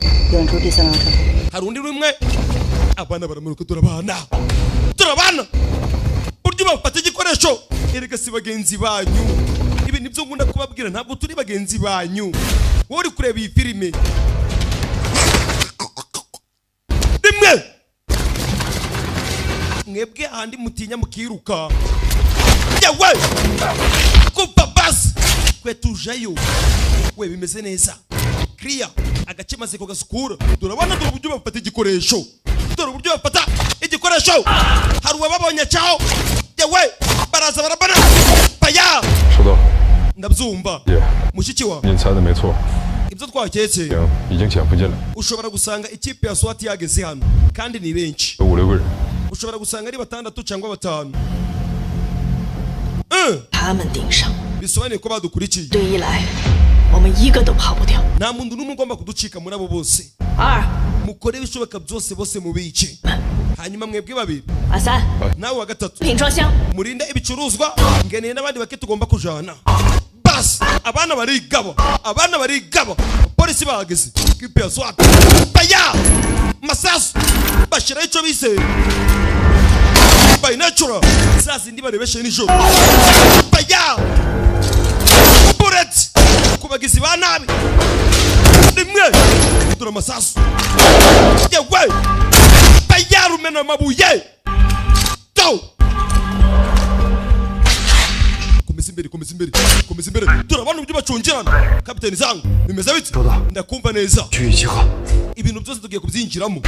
[SPEAKER 4] hari undi rumwe. Abana baramanuka, dore abana, dore abana, buryo bafata igikoresho. Erega si bagenzi banyu, ibi nibyo ngunda kubabwira, ntabwo turi bagenzi banyu. Wowe uri kureba iyi filime rimwe, mwebwe ahandi mutinya mukiruka. Yewe kuva basi kwe tujayo. We bimeze neza clear, agace maze ko gasukura. Turabona dore uburyo bafata igikoresho, dore uburyo bafata igikoresho. Hari uwababonye cyaho. Yewe baraza barabana baya. Ndabyumva mushiki wa ibyo twaketse, ushobora gusanga ikipe ya SWAT yageze hano kandi ni benshi. Ushobora gusanga ari batandatu cyangwa batanu. Bisobanuye ko badukurikiye. Nta muntu n'umwe ugomba kuducika muri abo bose. Mukore ibishoboka byose bose mubice. Hanyuma mwebwe babiri nawe wa gatatu murinde ibicuruzwa, ngeneye n'abandi bake tugomba kujana. Bas abana barigaba, abana barigaba. Polisi bahageze, kipe ya SWAT baya masasu bashira icyo bise by natural, sasa ndi barebeshe nijoro. Baya bullet kubagizi ba nabi rimwe, dore amasasu. Yewe Bayarumena amabuye. To. Komeza imbere, komeza imbere, komeza imbere. Turabona uburyo bacungirana. Kapiteni Zhang, bimeze bite? Ndakumva neza. Ibintu byose tugiye kubyinjiramo.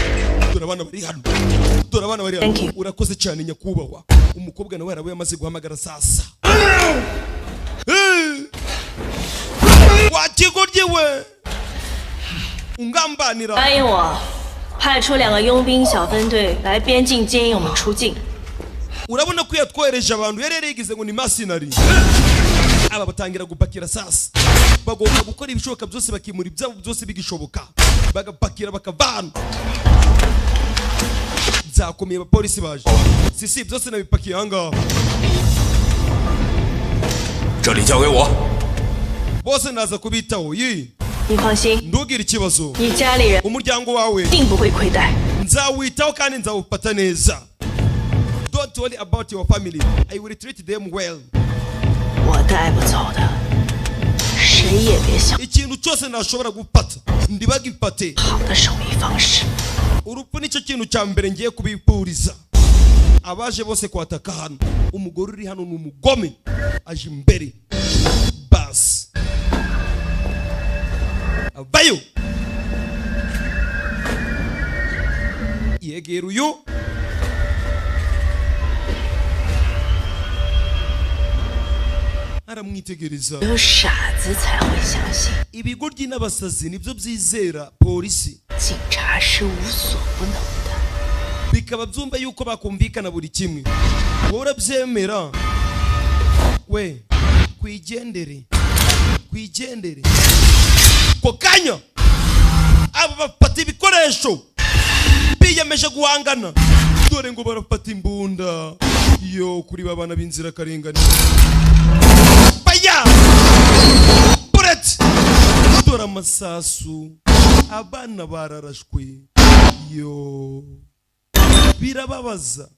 [SPEAKER 4] Dore abana bari hano. Dore abana bari hano. Urakoze cyane nyakubahwa. Umukobwa nawe yarabuye amaze guhamagara sasa. Wakigoryi we. Ungambanira.
[SPEAKER 5] 答应我，派出两个佣兵小分队来边境接应我们出境。
[SPEAKER 4] Urabona ko yatwohereje abantu yari yarigize ngo ni masinari. Aba batangira gupakira sasa. Bagomba gukora ibishoboka byose bakimura ibyabo byose bigishoboka. Bagapakira bakavana. Byakomeye abapolisi baje. Sisi byose nabipakiye ahangaha.
[SPEAKER 7] 这里交给我。
[SPEAKER 4] Bose naza kubitaho. Yi.
[SPEAKER 5] 你放心，
[SPEAKER 4] Ndugire ikibazo.
[SPEAKER 5] 你家里人
[SPEAKER 4] Umuryango wawe
[SPEAKER 5] 定不会亏待。
[SPEAKER 4] nzawitaho kandi nzawufata neza. Don't worry about your family. I will treat them well.
[SPEAKER 5] 我带不走的，谁也别想
[SPEAKER 4] Ikintu cyose nashobora gufata ndibagifate.
[SPEAKER 5] 好的手艺方式。
[SPEAKER 4] Urupfu nicyo kintu cya mbere ngiye kubipuriza. Abaje bose kwataka hano. Umugore uri hano ni umugome. Aje imbere. Bas. Avayo. Yegera uyu. Aramwitegereza.
[SPEAKER 5] 只有傻子才会相信，
[SPEAKER 4] Ibigoryi n'abasazi nibyo byizera polisi.
[SPEAKER 5] 警察是无所不能的。
[SPEAKER 4] Bikaba byumva yuko bakumvikana buri kimwe. Wowe urabyemera. We kwigendere, kwigendere. Ko kanya aba bafata ibikoresho biyemeje guhangana. Dore ngo barafata imbunda yo kuri babana b'inzirakarengane. Baya bullet. Dore amasasu, abana bararashwe. Yo birababaza,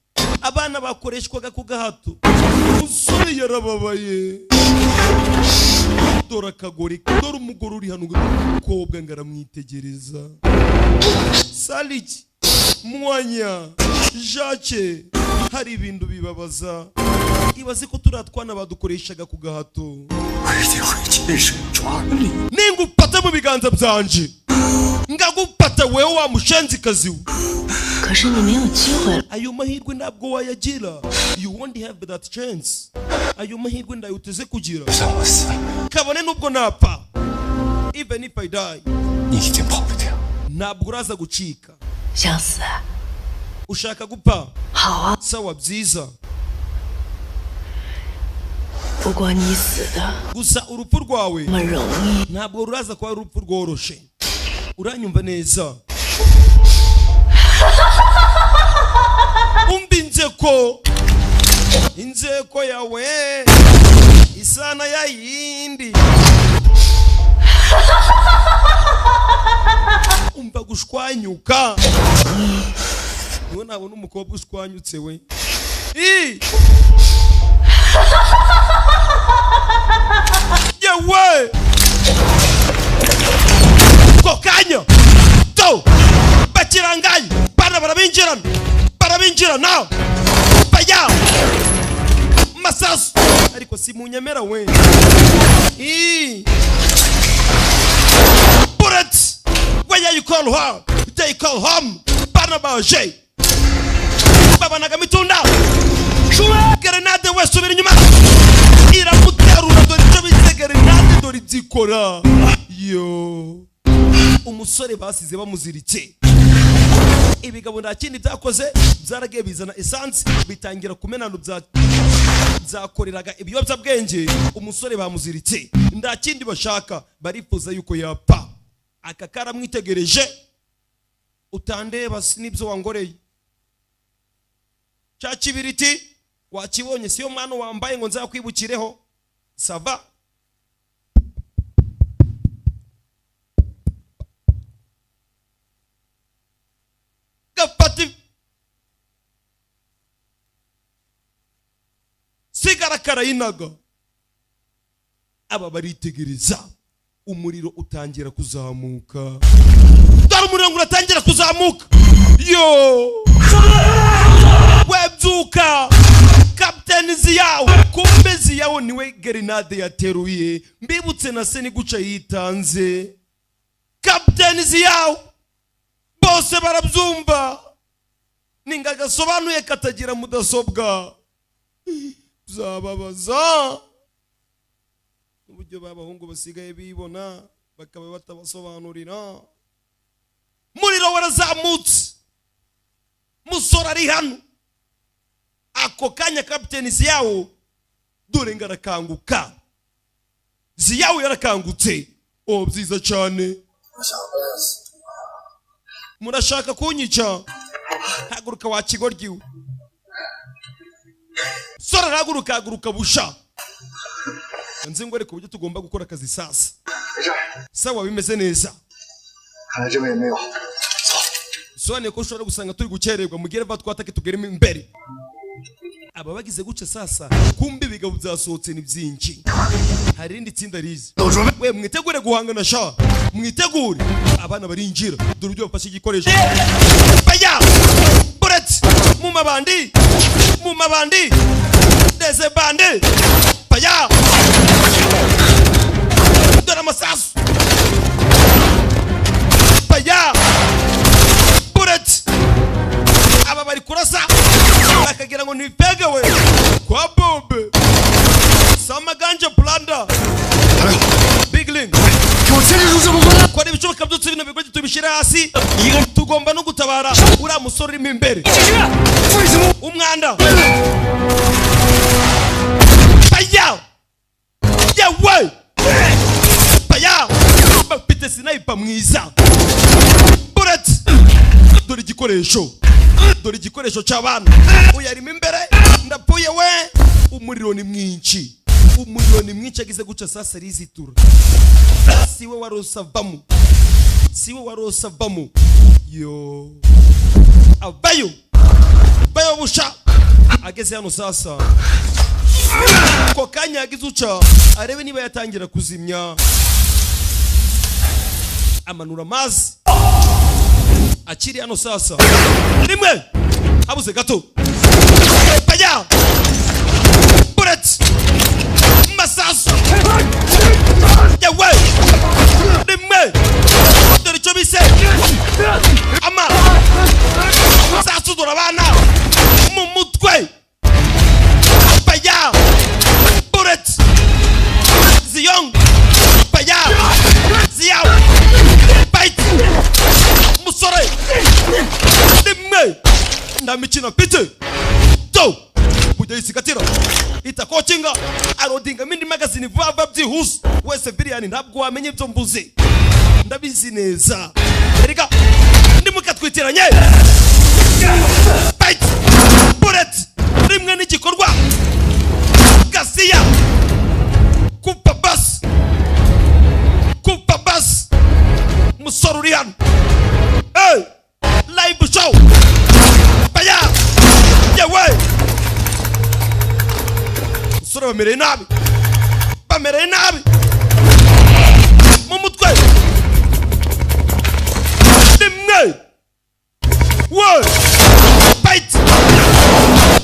[SPEAKER 4] abana bakoreshwaga ku gahato. Umusore yarababaye. Dore akagore, dore umugore uri hano, umukobwa ngo aramwitegereza. Saliki mwanya Jacques, hari ibintu bibabaza. Ibaze ko turiya twana badukoreshaga ku gahato. Ningufata mu biganza byanje ngagufata wewe wa mushenzikazi we.
[SPEAKER 5] 可是你没有机会了。
[SPEAKER 4] Ayo mahirwe ntabwo wayagira. You won't have that chance. Ayo mahirwe ndayuteze kugira.
[SPEAKER 8] 算我死，
[SPEAKER 4] Kabone nubwo napfa. Even if I die,
[SPEAKER 8] 你一定跑不掉。
[SPEAKER 4] ntabwo uraza gucika.
[SPEAKER 5] 想死啊？
[SPEAKER 4] Ushaka gupfa?
[SPEAKER 5] 好啊，
[SPEAKER 4] Sawa byiza.
[SPEAKER 5] 不过你死的
[SPEAKER 4] Gusa urupfu rwawe
[SPEAKER 5] 那么容易，
[SPEAKER 4] ntabwo ruraza kuba ari urupfu rworoshe. Uranyumva neza? Umva inzeko, inzeko yawe isana ya yindi. Umva gushwanyuka. Niwe nabona umukobwa ushwanyutse we. I! Yewe! Ko kanya! To! Bakirangaye! Bana barabinjirana! Barabinjirana! Baya! Masasu! Ariko si munyemera we. I! Bullet! Where you call her? They call him! Bana baje! Babanaga mitunda! Grenade we subira inyuma! Iramuterura dore icyo bise grenade dore ibyikora. Yo! Umusore basize bamuziritse. Ibigabo nta kindi byakoze, byaragiye bizana essence bitangira kumenana byakoreraga ibiyobyabwenge. Umusore bamuziritse, nta kindi bashaka, barifuza yuko yapfa. Aka karamwitegereje, utandeba n'ibyo wangoreye. Cya kibiriti wakibonye, siyo mwana wambaye ngo nzakwibukireho. Sava gafata sigara karayinaga. Aba baritegereza, umuriro utangira kuzamuka. Dore umuriro ngo uratangira kuzamuka. Yo! Webyuka, Kapiteni Ziyawo. Kumbe Ziyawo niwe grenade yateruye. Mbibutse na se ni guca yitanze. Kapiteni Ziyawo, bose barabyumva, ninga gasobanuye katagira mudasobwa byababaza uburyo b'abahungu basigaye bibona bakaba batabasobanurira. Muriro warazamutse, musore ari hano. Ako kanya Kapiteni Ziyawo dore ngo arakanguka. Ziyawo yarakangutse. Oh, byiza cyane, murashaka kunyica? Haguruka wa kigoryi. Sora arahaguruka, haguruka busha. Nzi ngo ariko uburyo tugomba gukora akazi sasa. Sawa, bimeze neza.
[SPEAKER 2] 看来这边也没有。
[SPEAKER 4] Bisobanuye ko ushobora gusanga turi gukererwa. Mugere vuba, twatake tugeremo imbere. Aba bagize guca sasa, kumbe ibigabo byasohotse ni byinshi. Hari irindi tsinda rizi. We, mwitegure guhangana sha, mwitegure. Abana barinjira, dore uburyo bafashe igikoresho. Baya bullet mu mabandi, mu mabandi deze bande. Baya, dore amasasu. Baya bullet. Aba bari kurasa bakagira ngo ntipegewe kwa bombe samaganje planda big link. Kora ibishoboka byose, bino bigo tubishyire hasi. Tugomba no gutabara uriya musore urimo imbere. Umwanda baya yewe baya bafite sniper mwiza. Bullet, dore igikoresho, dore igikoresho cy'abana. Uyu arimo imbere, ndapfuye we. Umuriro ni mwinshi, umuriro ni mwinshi. Agize guca sasa rizitura, siwe warose avamo, siwe warose avamo. Yo, avayo bayo busha. Ageze hano sasa, ako kanya yagize uca arebe niba yatangira kuzimya, amanura amazi. Akiri hano sasa, rimwe habuze gato. Baya bullet, masasu yewe, rimwe. Dore icyo bise ama sasu, dore abana mu mutwe. Baya bullet, Ziyong. Baya Ziyaw fight. Musore, rimwe, nta mikino mfite to bujya yisikatira itakokinga arodinga indi magazine vuba vuba byihuse. Wese biriyani ntabwo wamenya ibyo mbuze, ndabizi neza. Erega ndimukatwitiranye. Fight, bullet rimwe n'igikorwa gasiya. Kupa basi, kupa basi. Musore uri hano. Hey! Live show baya yewe, musore bamereye nabi, bamereye nabi mu mutwe. Rimwe we fight,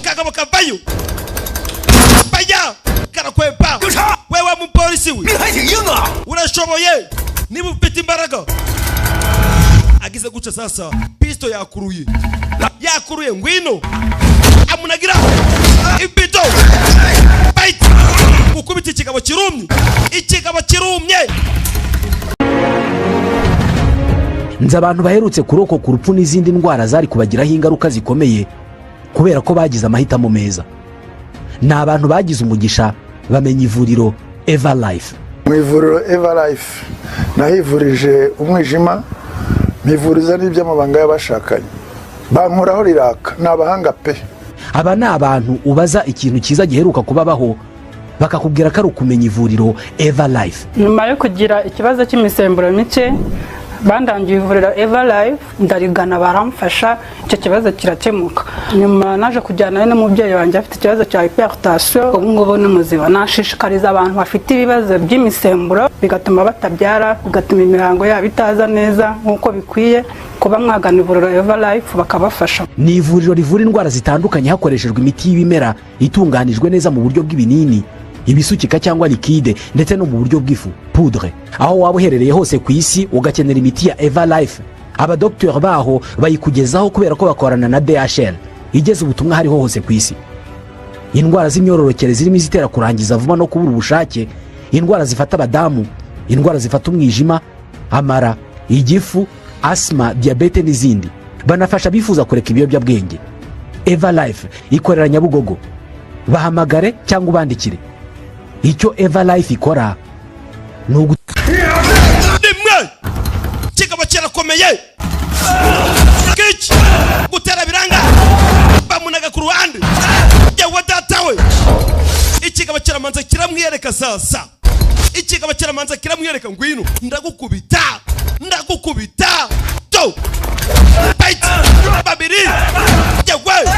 [SPEAKER 4] kagabo kavayo. Baya karakwepa. Wewe mupolisi we, urashoboye niba ufite imbaraga. Agize guca sasa, pisto yakuruye, yakuruye. Ngwino, amunagira ibido. Fight, gukubita ikigabo kirumye, ikigabo kirumye.
[SPEAKER 1] Nzi abantu baherutse kurokoka urupfu n'izindi ndwara zari kubagiraho ingaruka zikomeye kubera ko bagize amahitamo meza. Ni abantu bagize umugisha bamenya ivuriro Eva Life.
[SPEAKER 2] Mu ivuriro Eva Life nahivurije umwijima, mpivuriza n'iby'amabanga y'abashakanye, bankoraho riraka. Ni abahanga pe.
[SPEAKER 1] Aba ni abantu ubaza ikintu cyiza giheruka kubabaho, bakakubwira ko ari ukumenya ivuriro Eva Life.
[SPEAKER 3] Nyuma yo kugira ikibazo cy'imisemburo mike, bandangiye ivuriro Eva Life, ndarigana baramfasha, icyo kibazo kirakemuka. Nyuma naje kujyana n'umubyeyi wanjye afite ikibazo cya hypertension, ubu ngubu ni muzima. Nashishikariza abantu bafite ibibazo by'imisemburo bigatuma batabyara, bigatuma imihango yabo itaza neza nk'uko bikwiye. Kuba mwagana ivuriro Eva Life bakabafasha.
[SPEAKER 1] Ni ivuriro rivura indwara zitandukanye hakoreshejwe imiti y'ibimera itunganijwe neza mu buryo bw'ibinini, ibisukika cyangwa liquide, ndetse no mu buryo bw'ifu, poudre. Aho waba uherereye hose ku isi ugakenera imiti ya Eva Life, abadogiteri baho bayikugezaho kubera ko bakorana na DHL igeza ubutumwa hariho hose ku isi. Indwara z'imyororokere zirimo izitera kurangiza vuba no kubura ubushake, indwara zifata abadamu, indwara zifata umwijima, amara, igifu, asima, diyabete n'izindi. Banafasha abifuza kureka ibiyobyabwenge. Eva Life ikorera Nyabugogo. Bahamagare cyangwa ubandikire. Icyo Eva Life ikora ni ugu
[SPEAKER 4] Rimwe kikaba kirakomeye kici gutera biranga, bamunaga ku ruhande. Yewe data we, ikigabo kiramanza kiramwiyereka. Sasa ikigabo kiramanza kiramwiyereka: "Ngwino ndagukubita, ndagukubita." Do bite babiri. Yewe,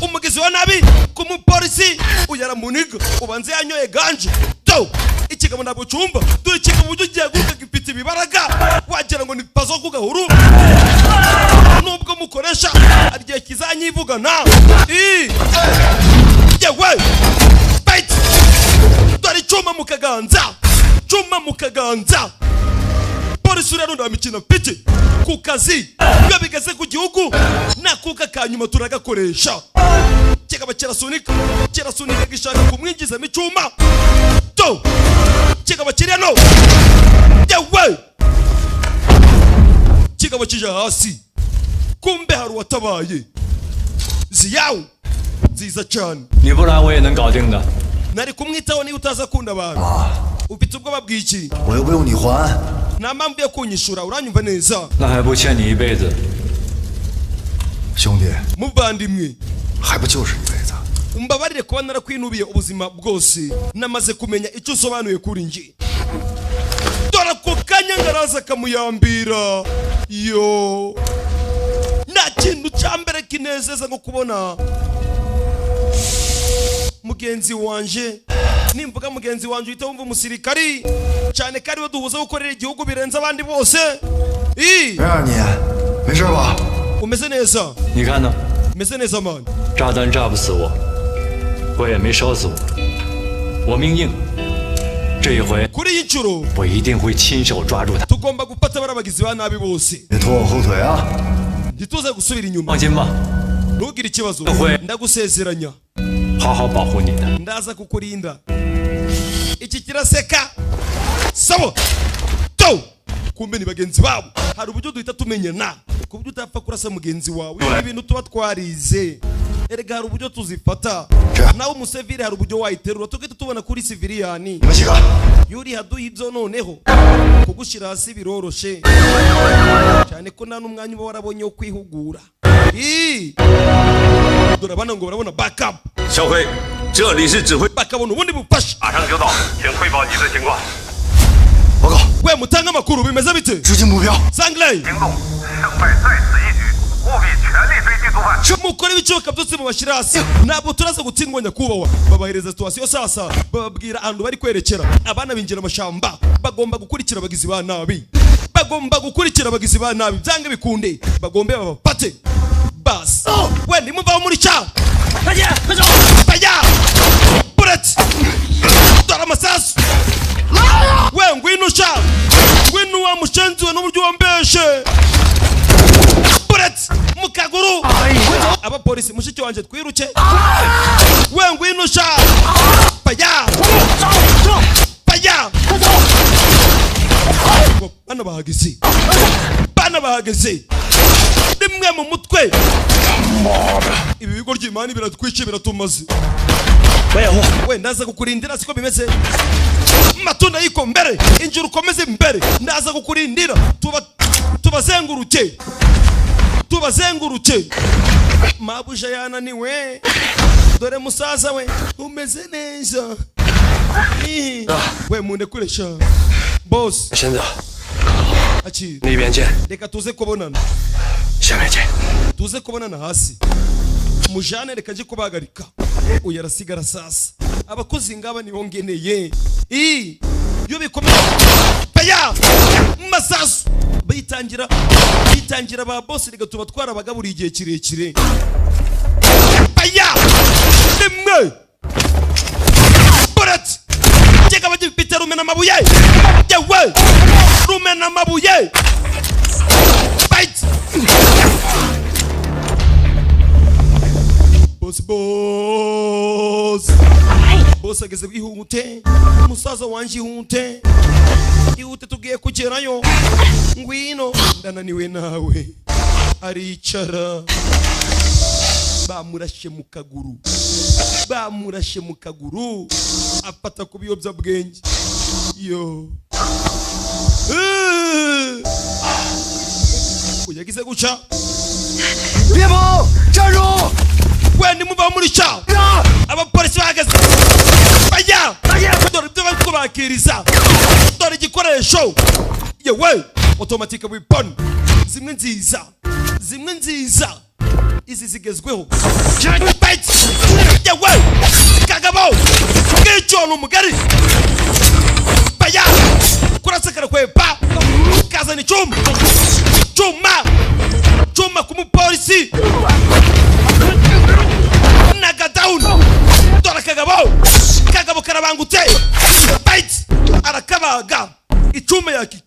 [SPEAKER 4] umugizi wa nabi ku mupolisi uyaramuniga, ubanze yanyoye ganje. Do ikigabo ntabwo cyumva. Dore ikigabo uburyo gihaguruka, gifite ibibaraga wagira ngo ni pazo ku gahuru. Nubwo mukoresha hari igihe kizanyivugana. Yewe, bite, dore icyuma mu kaganza, cyuma mu kaganza. Polisi uriya nta mikino mfite ku kazi. Iyo bigeze ku gihugu nakuka ka nyuma turagakoresha. Kikaba kirasunika, kirasunika, gishaka kumwinjizamo icyuma. Do kikaba kiriya no. Yewe, kikaba kije hasi. Kumbe hari uwatabaye ziyawu nziza cyane.
[SPEAKER 8] 你不来我也能搞定的。
[SPEAKER 4] Nari kumwitaho niba utaza akunda abantu. Ufite ubwoba bw'iki?
[SPEAKER 11] 我又不用你还。
[SPEAKER 4] Nta mpamvu yo kunyishura, uranyumva neza?
[SPEAKER 8] 那还不欠你一辈子？
[SPEAKER 11] 兄弟，
[SPEAKER 4] Muvandimwe,
[SPEAKER 11] 还不就是一辈子？
[SPEAKER 4] umbabarire kuba narakwinubiye ubuzima bwose. Namaze kumenya icyo usobanuye kuri njye. Dore ako kanya ngaraza akamuyambira. Yo, nta kintu cya mbere kinezeza nko kubona mugenzi wanje. Nimvuga mugenzi wanje uhita wumva umusirikari, cyane ko ariwe duhuza gukorera igihugu birenze abandi bose. I
[SPEAKER 11] 没让你，没事吧？
[SPEAKER 4] Umeze neza?
[SPEAKER 8] 你看呢？
[SPEAKER 4] Umeze neza, man?
[SPEAKER 8] 炸弹炸不死我，我也没烧死我，我命硬。这一回
[SPEAKER 4] Kuri iyi nshuro
[SPEAKER 8] 我一定会亲手抓住他。
[SPEAKER 4] tugomba gufata bariya bagizi ba nabi bose.
[SPEAKER 11] 别拖我后腿啊！
[SPEAKER 4] Ntituze gusubira inyuma.
[SPEAKER 8] 放心吧，
[SPEAKER 4] Ntugire ikibazo.
[SPEAKER 8] We.
[SPEAKER 4] Ndagusezeranya
[SPEAKER 8] 好好保护你的。
[SPEAKER 4] ndaza kukurinda. Iki kiraseka sawa to. Kumbe ni bagenzi babo. Hari uburyo duhita tumenyana ku buryo utapfa kurasa mugenzi wawe. Ibi bintu tuba twarize erega. Hari uburyo tuzifata, nawe umusivili hari uburyo wayiterura tugahita tubona kuri civilian.
[SPEAKER 11] 你们几个，
[SPEAKER 4] Yuri haduye ibyo, noneho kugushyira hasi biroroshe cyane ko nta n'umwanya uba warabonye wo kwihugura. Ii! Dore abana ngo barabona backup.
[SPEAKER 7] 小辉，这里是指挥，
[SPEAKER 4] Bakabona ubundi bufasha.
[SPEAKER 6] 马上就到，请汇报你的情况。
[SPEAKER 11] 报告，
[SPEAKER 4] We, mutange amakuru, bimeze bite?
[SPEAKER 11] 执行目标。
[SPEAKER 4] Sangley.
[SPEAKER 10] 行动，胜败在此一举，务必全力追击毒贩。
[SPEAKER 4] Mukore ibishoboka byose mubashyire hasi, ntabwo turaza gutsindwa nyakubahwa. Babahereza situation sasa, bababwira ahantu bari kwerekera. Abana binjira amashyamba, bagomba gukurikira abagizi ba nabi, bagomba gukurikira abagizi ba nabi byange bikunde, bagombe babafate. Basi we, nimuvaho muri cya baya buretse. Dore amasasu. We, ngwino sha, ngwino wa mushenzi we, n'uburyo wambeshe. Buretse mu kaguru. Abapolisi, mushiki wanjye, twiruke. We, ngwino sha. Baya baya. Ngo bana bahageze, bana bahageze rimwe mu mutwe. Ibi bigo ry'imani biratwice, biratumaze. We, ndaza kukurindira, siko bimeze? Matunda yiko mbere, injira ukomeze imbere, ndaza kukurindira. Tuba tubazenguruke, tubazenguruke. Mabuja yananiwe. Dore musaza we, umeze neza? Ih, we, mundekuresha boss.
[SPEAKER 8] 先走，
[SPEAKER 4] Akira.
[SPEAKER 8] 那边见，
[SPEAKER 4] Reka tuze kubonana.
[SPEAKER 8] 下面见。
[SPEAKER 4] Tuze kubonana hasi. Mujane, reka nje kubahagarika. Uyu arasigara sasa. Abakozi ngaba nibo ngeneye. I iyo bikomeye baya. Baya masasu bitangira bitangira ba boss rigatuma twarabagaburiye igihe kirekire. Baya rimwe bullet kigaba gifite rumena amabuye yewe rumena amabuye bite. Boss boss boss ageze ihute musaza wanje ihute ihute tugiye kugerayo ngwino ndananiwe nawe. Aricara bamurashe mu kaguru bamurashe mu kaguru afata ku biyobyabwenge yo uyagize guca we nimuva muri cya abapolisi bahagaze bajya dore ibyo bari kubakiriza dore igikoresho yewe automatic weapon zimwe nziza zimwe nziza izi zigezweho yewe kagabo bw'icyo ni umugari baya kurasakara kwepa kazana icyuma cyuma cyuma ku mupolisi naga down dore kagabo kagabo karabangutse bite arakabaga icyuma yaki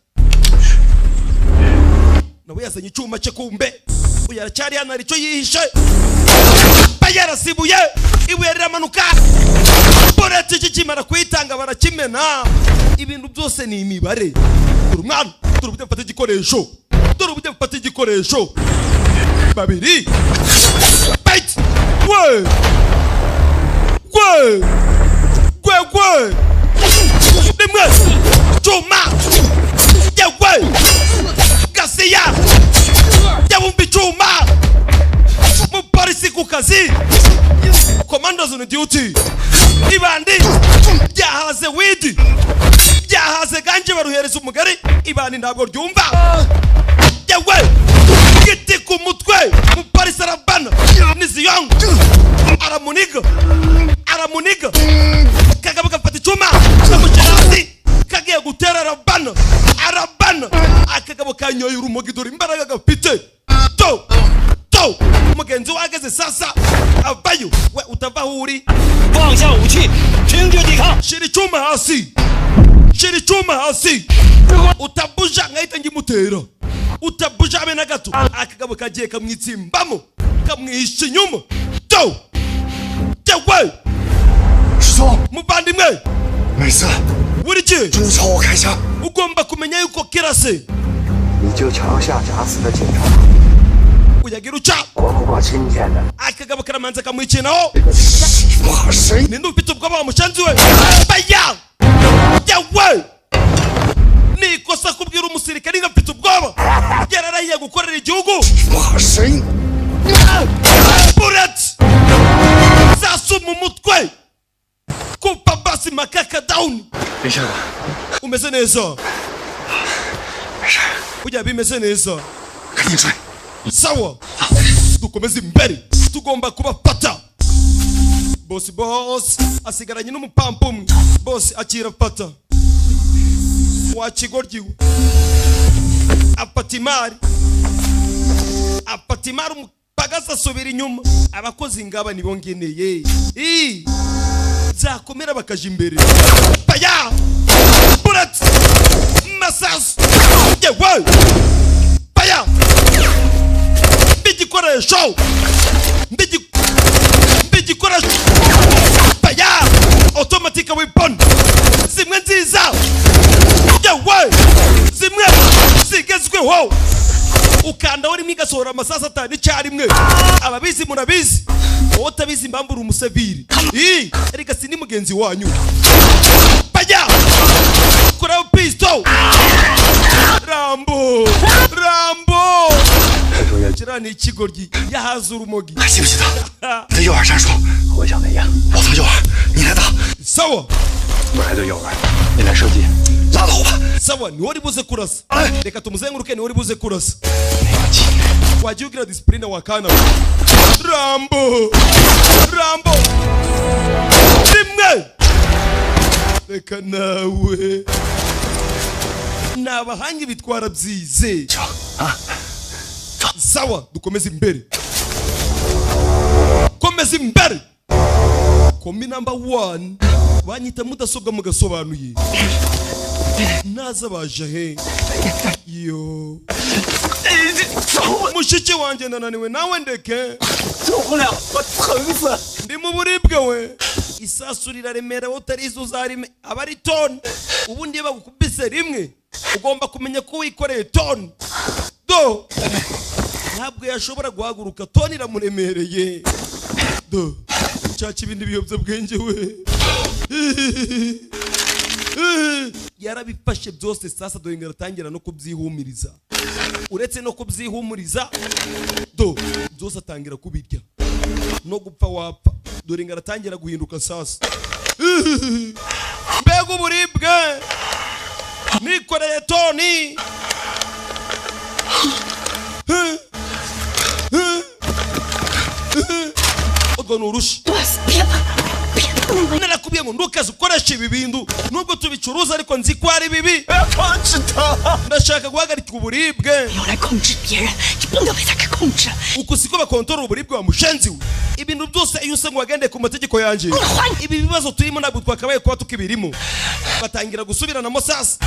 [SPEAKER 4] nawe yazanye icyuma cye kumbe uyu aracyari hano hari icyo yihishe bayarasibuye ibuye riramanuka boretse kikimara kuyitanga barakimena. Ibintu byose ni imibare. Dore umwana dore uburyo bafata igikoresho dore uburyo bafata igikoresho babiri bite we we we we rimwe cyuma yewe gasiya yabumba icyuma mupolisi ku kazi commandos on duty ibandi byahaze widi byahaze ganje baruhereza umugari ibandi ntabwo ryumva yewe giti ku mutwe mupolisi arabana niziyong aramuniga aramuniga kagabo gafata icyuma kamushyira hasi kagiye gutera arabana arabana akagabo kanyoye urumogi dore imbaraga gafite to to mugenzi wageze sasa avayo we utava aho uri shira icyuma hasi shira icyuma hasi utabuja nkahita ngimutera utabuja abe na gato akagabo kagiye kamwitsimbamo kamwihisha inyuma to yewe muvandimwe buri gihe ugomba kumenya yuko kirase uyagira uca akagabo karamanza kamwikinaho ninde ufite ubwoba wa mushanzi we baya yewe ni ikosa kubwira umusirikare ngo afite ubwoba yararahiye gukorera igihugu bullet zasuma umutwe kupa basi makaka down umeze neza ujya bimeze neza sawa dukomeze imbere tugomba kubafata bosi bosi asigaranye n'umupampu umwe bosi akira fata wakigoryiwe afata imari afata imari umupagasi asubira inyuma abakozi ngaba nibo ngeneye zakomera bakaja imbere baya bullet masasu yewe baya mbigikoresho mbigikoresho baya automatic weapon zimwe nziza yewe zimwe zigezweho ukanda rimwe igasohora amasasu atanu icyarimwe ababizi murabizi wowe utabizi impamvu uri umuseviri erega si ni mugenzi wanyu baya kuraho pisto Rambo Rambo kiriya ni ikigoryi yahaze urumogi sawa sawa niwe uri buze kurasa reka tumuzenguruke niwe uri buze kurasa wagiye ugira disipurine wakana Rambo Rambo rimwe reka nawe Ni abahanga bitwara byize. Sawa, dukomeze imbere. Komeza imbere. Komi number 1 banyita mudasobwa mugasobanuye. Naza baje he. Yo. Mushiki wanjye ndananiwe nawe ndeke. Ndi mu buribwe we. Isasu riraremera utarizi uzarime abari ton. Ubundi bagukubise rimwe ugomba kumenya ko wikoreye ton. Do. Ntabwo yashobora guhaguruka, toni iramuremereye. Do. Cyaca ibindi biyobyabwenge we. Yarabifashe byose sasa dore ngaratangira no kubyihumiriza. Uretse no kubyihumuriza do byose atangira kubirya. No gupfa wapfa. Dore ngaratangira guhinduka sasa. Mbega uburibwe. Nikoreye toni. Urwo ni urushi. Narakubwiye ngo ndukaze ukoresha ibi bintu nubwo tubicuruza ariko nzi ko ari bibi. Ndashaka guhagarika uburibwe. Uko siko bakontorora uburibwe wa mushenzi we. Ibintu byose iyo usanga wagendeye ku mategeko yanjye. Ibi bibazo turimo ntabwo twakabaye kuba tukibirimo. Batangira gusubiranamo sasa.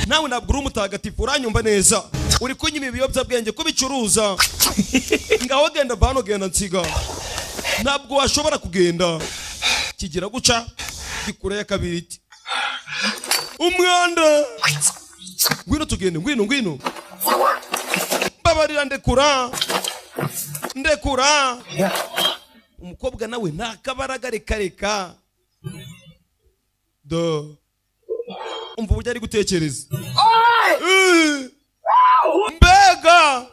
[SPEAKER 4] Nawe ntabwo uri umutagatifu, uranyumva neza. Uri kunyima ibiyobyabwenge kubicuruza. Ngaho genda bano, genda nsiga. Ntabwo washobora kugenda. Kigira guca gikure ya kabiri. Umwanda. Ngwino tugende, ngwino ngwino. Babarira ndekura. Ndekura. Umukobwa nawe nta kabaraga reka. Do. Umva uburyo ari gutekereza. Mbega.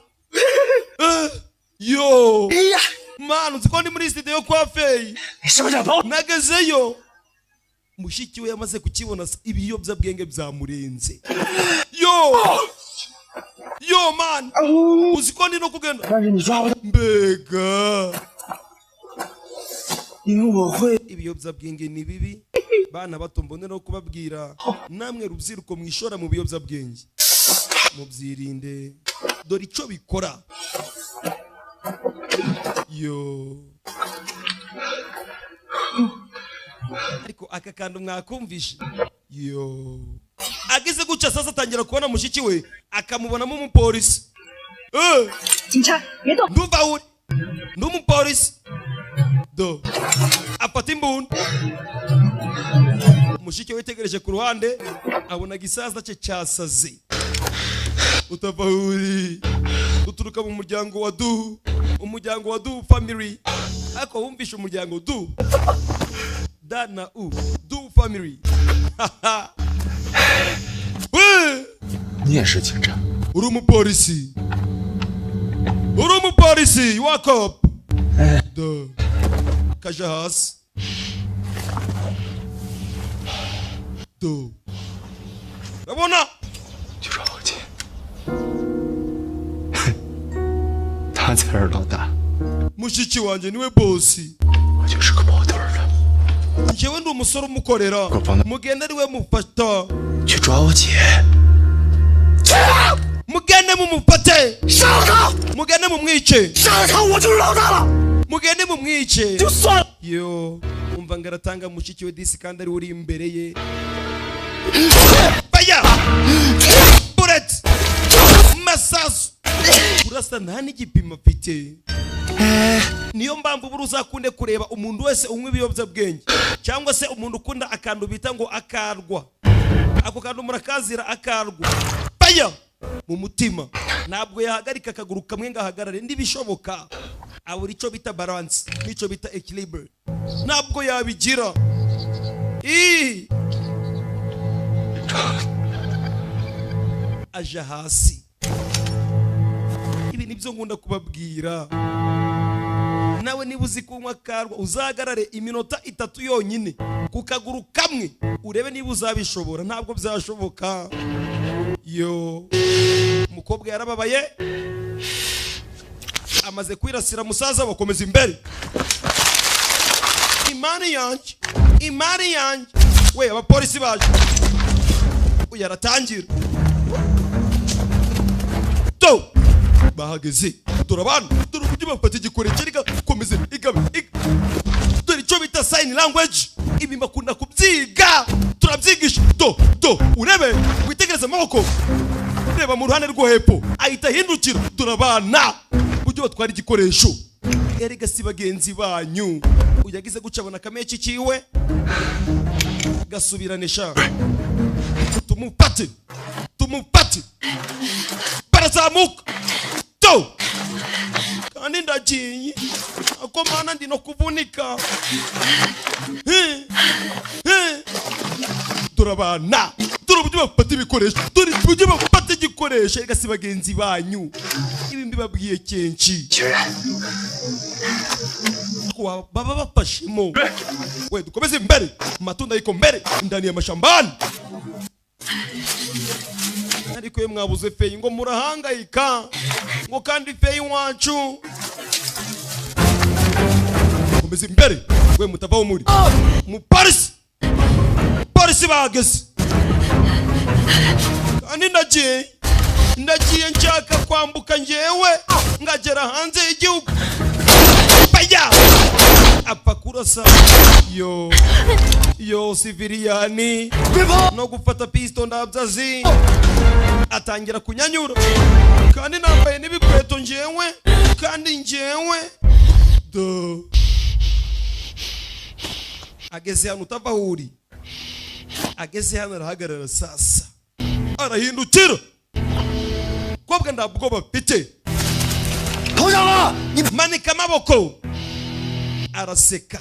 [SPEAKER 4] Yo. Manu nzi ko ndi muri studio kwa Fei. Nagezeyo. Mushiki we yamaze kukibona ibiyobyabwenge byamurenze. Yo. Yo man. Uzi ko ndi no kugenda. Mbega. Ibiyobyabwenge ni bibi. Bana bato mbone no kubabwira namwe rubyiruko mwishora mu biyobyabwenge. Mubyirinde. Dore ico bikora. Yo. Ariko aka kantu mwakumvishe. Yo. Ageze guca sasa atangira kubona mushiki we akamubonamo umupolisi. Ndumva uri. Ndumupolisi. Do. Afata imbunda. Mushiki we tegereje ku ruhande abona gisaza cye cyasaze. Utava uri. Uturuka mu muryango wa Du. Umuryango wa Du family. Ako wumvishe umuryango Du. Da na U. Du family. Uri umupolisi. Uri umupolisi. Wake up. Do. Kaja hasi. Do. Urabona? Mushiki wanjye niwe bosi. Njyewe ndi umusore umukorera. Mugende ariwe mufata. Mugende mumufate. Mugende mumwice. Mugende mumwice. Yo, umva ngaratanga mushiki we disi kandi ari uri imbere ye. Baya! Bullet! Masasu! Urasa nta n'igipimo afite. Niyo mpamvu buri uzakunde kureba umuntu wese unywa ibiyobyabwenge cyangwa se umuntu ukunda akantu bita ngo akarwa. Ako kantu murakazira akarwa. Baya! Mu mutima ntabwo yahagarika akaguru kamwe ngo ahagarare ndibishoboka. Abura icyo bita balance n'icyo bita equilibre. Ntabwo yabigira. Aja hasi. Ibi nibyo nkunda kubabwira. Nawe niba uzi kunywa karwa uzahagarare iminota 3 yonyine ku kaguru kamwe urebe niba uzabishobora. Ntabwo byashoboka. Yo, umukobwa yarababaye amaze kwirasira musaza bakomeza imbere. Imani yanjye, imani yanjye. We abapolisi baje. Uyu aratangira. Do bahageze, dore abantu, dore uburyo bafata igikoresho reka komeze igabe. Dore icyo bita sign language, ibi bakunda kubyiga, turabyigisha. Do do urebe, witegereze amaboko, reba mu ruhande rwo hepfo, ahita ahindukira. Dore abana uburyo batwara igikoresho. Erega si bagenzi banyu. Uyagize guca abona akameci kiwe gasubiranisha. Tumupate, tumupate, barazamuka. Do kandi ndagiye ako mana ndi no kuvunika. Dore abana, dore uburyo bafata ibikoresho, dore uburyo bafata igikoresho. Erega si bagenzi banyu, ibi mbibabwiye kenshi. Baba bafashemo. We dukomeze imbere, matunda yiko mbere ndani ya mashambani. Ariko iyo mwabuze feyi ngo murahangayika, ngo kandi feyi wacu. Komeze imbere we, mutavaho muri mu Paris. Polisi bahageze. Kandi ndagiye nshaka kwambuka njyewe ngagera hanze y'igihugu. Baya apfa kurasa yo yo siviriyani no gufata pisto ndabyazi. Atangira kunyanyura kandi nambaye n'ibikweto njyewe, kandi njyewe do. Ageze hano utava uri, ageze hano arahagarara sasa, arahindukira. Kobwa ndabwo bafite manika amaboko, araseka.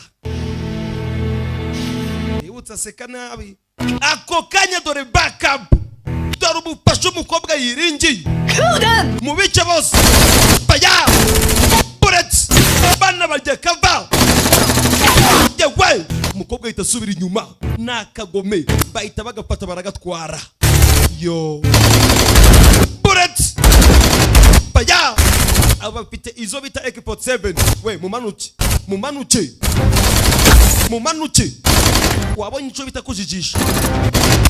[SPEAKER 4] Yibutsa aseka nabi. Ako kanya dore backup, dore umufasha umukobwa yiringiye mu bice bose. Baya bullets, bana barya kava. Yewe umukobwa ahita asubira inyuma n'akagome, bahita bagafata baragatwara. Yo bullets, baya abafite izo bita AK-47. We mumanuke, mumanuke, mumanuke. Wabonye icyo bita kujijisha,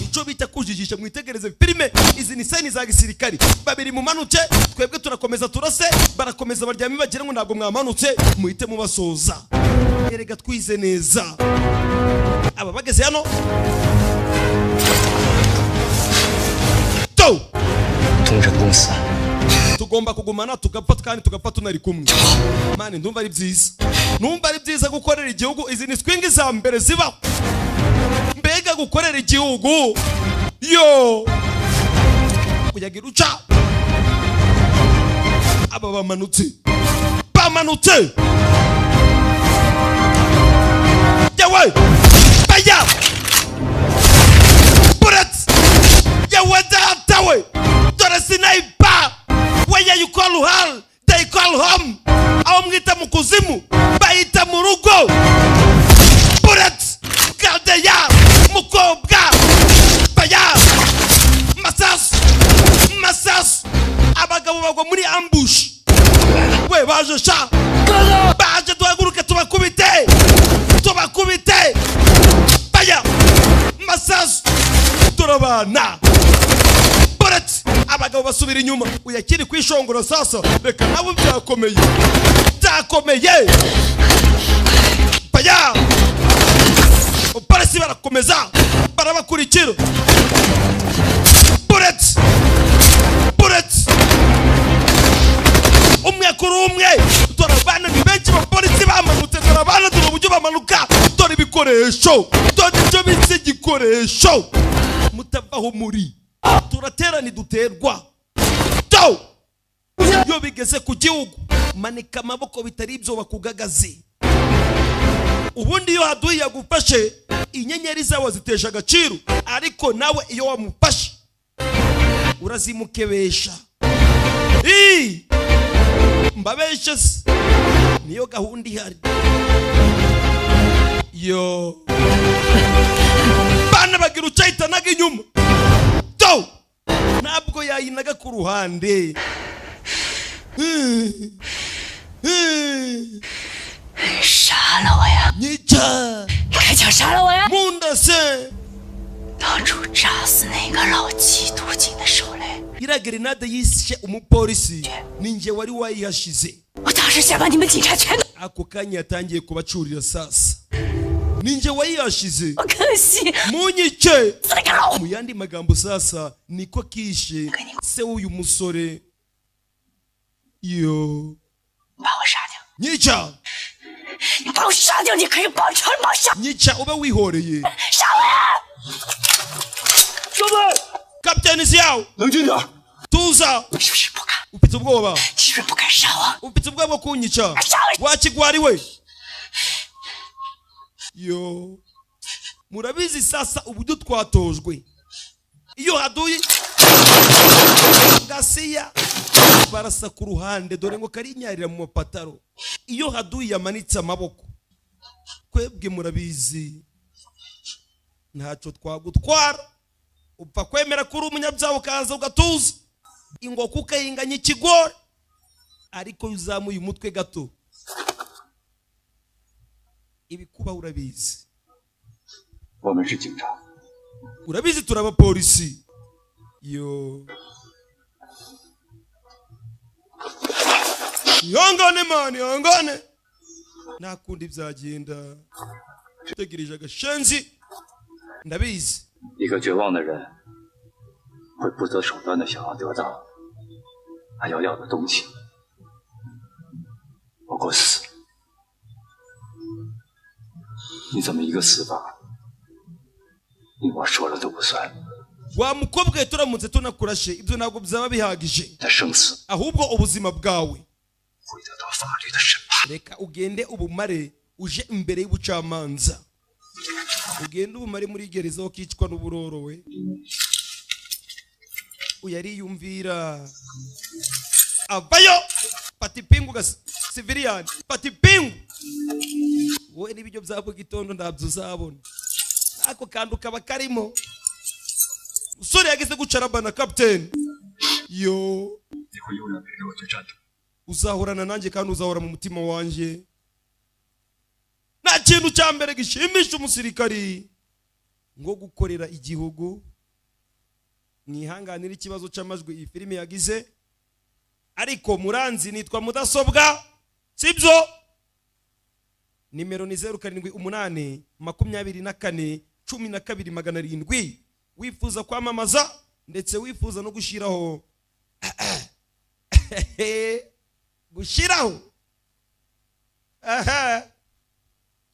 [SPEAKER 4] icyo bita kujijisha. Mwitegereze filime izi ni seni za gisirikari. Babiri mumanuke, twebwe turakomeza turase, barakomeza baryame bagira ngo ntabwo mwamanutse, muhite mubasoza. Erega twize neza. Aba bageze hano. Do tugomba kugumana tugapfa, kandi tugapfa tunari kumwe. Mani ndumva ari byiza, numva ari byiza gukorera igihugu. Izi ni swing za mbere ziba. Mbega gukorera igihugu yo kuyagira uca. Aba bamanutse, bamanutse. Yewe baya bullets. Yewe data we, dore sniper. Where you call hell, they call home. Aho mwita mu kuzimu bahita mu rugo. Bullets gardeya mukobwa baya masasu masasu. Abagabo bagwa muri ambush. We baje sha, baje duhaguruke tubakubite, tubakubite. Baya masasu turabana. Bullets abagabo basubira inyuma. Uyakiri kwishongora sasa, reka nawe byakomeye, byakomeye. Baya polisi barakomeza barabakurikira. Bullets bullets, umwe kuri umwe. Dore abana ni benshi, abapolisi bamanutse. Dore abana, dore uburyo bamanuka, dore ibikoresho, dore ibyo bise igikoresho. Mutavaho muri, turaterana duterwa. Do iyo bigeze ku gihugu manika amaboko, bitari ibyo bakugagaze. Ubundi iyo haduyi yagufashe inyenyeri zawe zitesha agaciro, ariko nawe iyo wamufashe urazimukebesha. Mbabeshe se, niyo gahunda ihari. Yo bana bagira ucayitanaga inyuma. Do ntabwo yayinaga ku ruhande.
[SPEAKER 5] 杀了我呀！
[SPEAKER 4] Nyica!
[SPEAKER 5] 你开枪杀了我呀！
[SPEAKER 4] Mundase!
[SPEAKER 5] 当初炸死那个老缉毒警的手雷，
[SPEAKER 4] Iriya gerenade yishe umupolisi ni njye wari wayihashize.
[SPEAKER 5] 我当时想把你们警察全都，
[SPEAKER 4] Ako kanya yatangiye kubacurira sasa, ni njye wayihashize.
[SPEAKER 5] 我可惜
[SPEAKER 4] Munyice.
[SPEAKER 5] 死了个老
[SPEAKER 4] Mu yandi magambo sasa niko kishe se w'uyu musore yo.
[SPEAKER 5] 把我杀掉，
[SPEAKER 4] Nyica.
[SPEAKER 5] 你把我杀掉，你可以报仇，你把我杀
[SPEAKER 4] Nyica ube wihoreye.
[SPEAKER 5] 杀我呀！
[SPEAKER 4] Kapiteni Xiao,
[SPEAKER 11] 冷静点儿。
[SPEAKER 4] Tuza.
[SPEAKER 5] 是不是不敢？
[SPEAKER 4] Ufite ubwoba?
[SPEAKER 5] 是不是不敢杀我？
[SPEAKER 4] Ufite ubwoba bwo kunyica? Wakigwari we yo. Murabizi sasa uburyo twatojwe, iyo haduye gasiya barasa ku ruhande, dore ngo karinyarira mu mapataro. Iyo haduye yamanitse amaboko, twebwe murabizi ntacyo twagutwara, upfa kwemera ko uri umunyabyaha ukaza ugatuza ingoko ukayinganya ikigori, ariko iyo uzamuye umutwe gato ibikuba urabizi.
[SPEAKER 8] 我们是警察，
[SPEAKER 4] Urabizi turi abapolisi yo. Ihangane mani, ihangane, nta kundi byagenda, utegereje agashenzi ndabizi.
[SPEAKER 8] 一个绝望的人会不择手段的想要得到他要要的东西，包括死。你怎么一个死法，你我说了都不算。
[SPEAKER 4] Wa mukobwa we, turamutse tunakurashe ibyo ntabwo byaba bihagije,
[SPEAKER 8] 他生死
[SPEAKER 4] ahubwo ubuzima bwawe
[SPEAKER 8] 会得到法律的审判。
[SPEAKER 4] Reka ugende ubumare uje imbere y'ubucamanza, ugende ubumare muri gereza ukicwa n'uburoro we. Uyariyumvira avayo, fata ipingu gasiviliyani, fata ipingu wowe n'ibiryo bya mu gitondo ntabyo uzabona, ako kantu kaba karimo. Usore yageze gucarabana kapiteni yo.
[SPEAKER 8] 你会永远陪着我去战斗。
[SPEAKER 4] Uzahorana nanjye kandi uzahora mu mutima wanjye. Nta kintu cya mbere gishimisha umusirikari ngo gukorera igihugu. Mwihanganire ikibazo cy'amajwi iyi filime yagize, ariko muranzi nitwa mudasobwa sibyo? Nimero ni 078 24 12 700. Wifuza kwamamaza ndetse wifuza no gushyiraho aha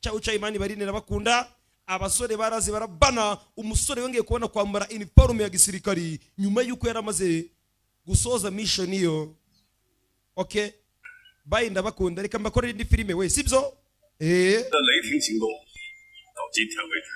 [SPEAKER 4] ciao ciao. Imani barine bakunda abasore barazi barabana. Umusore wongeye kubona kwambara uniforme ya gisirikari nyuma yuko yaramaze gusoza mission iyo. Okay, bye, ndabakunda, reka mbakorere indi filime we sibyo?
[SPEAKER 6] 的雷霆行动到今天为止，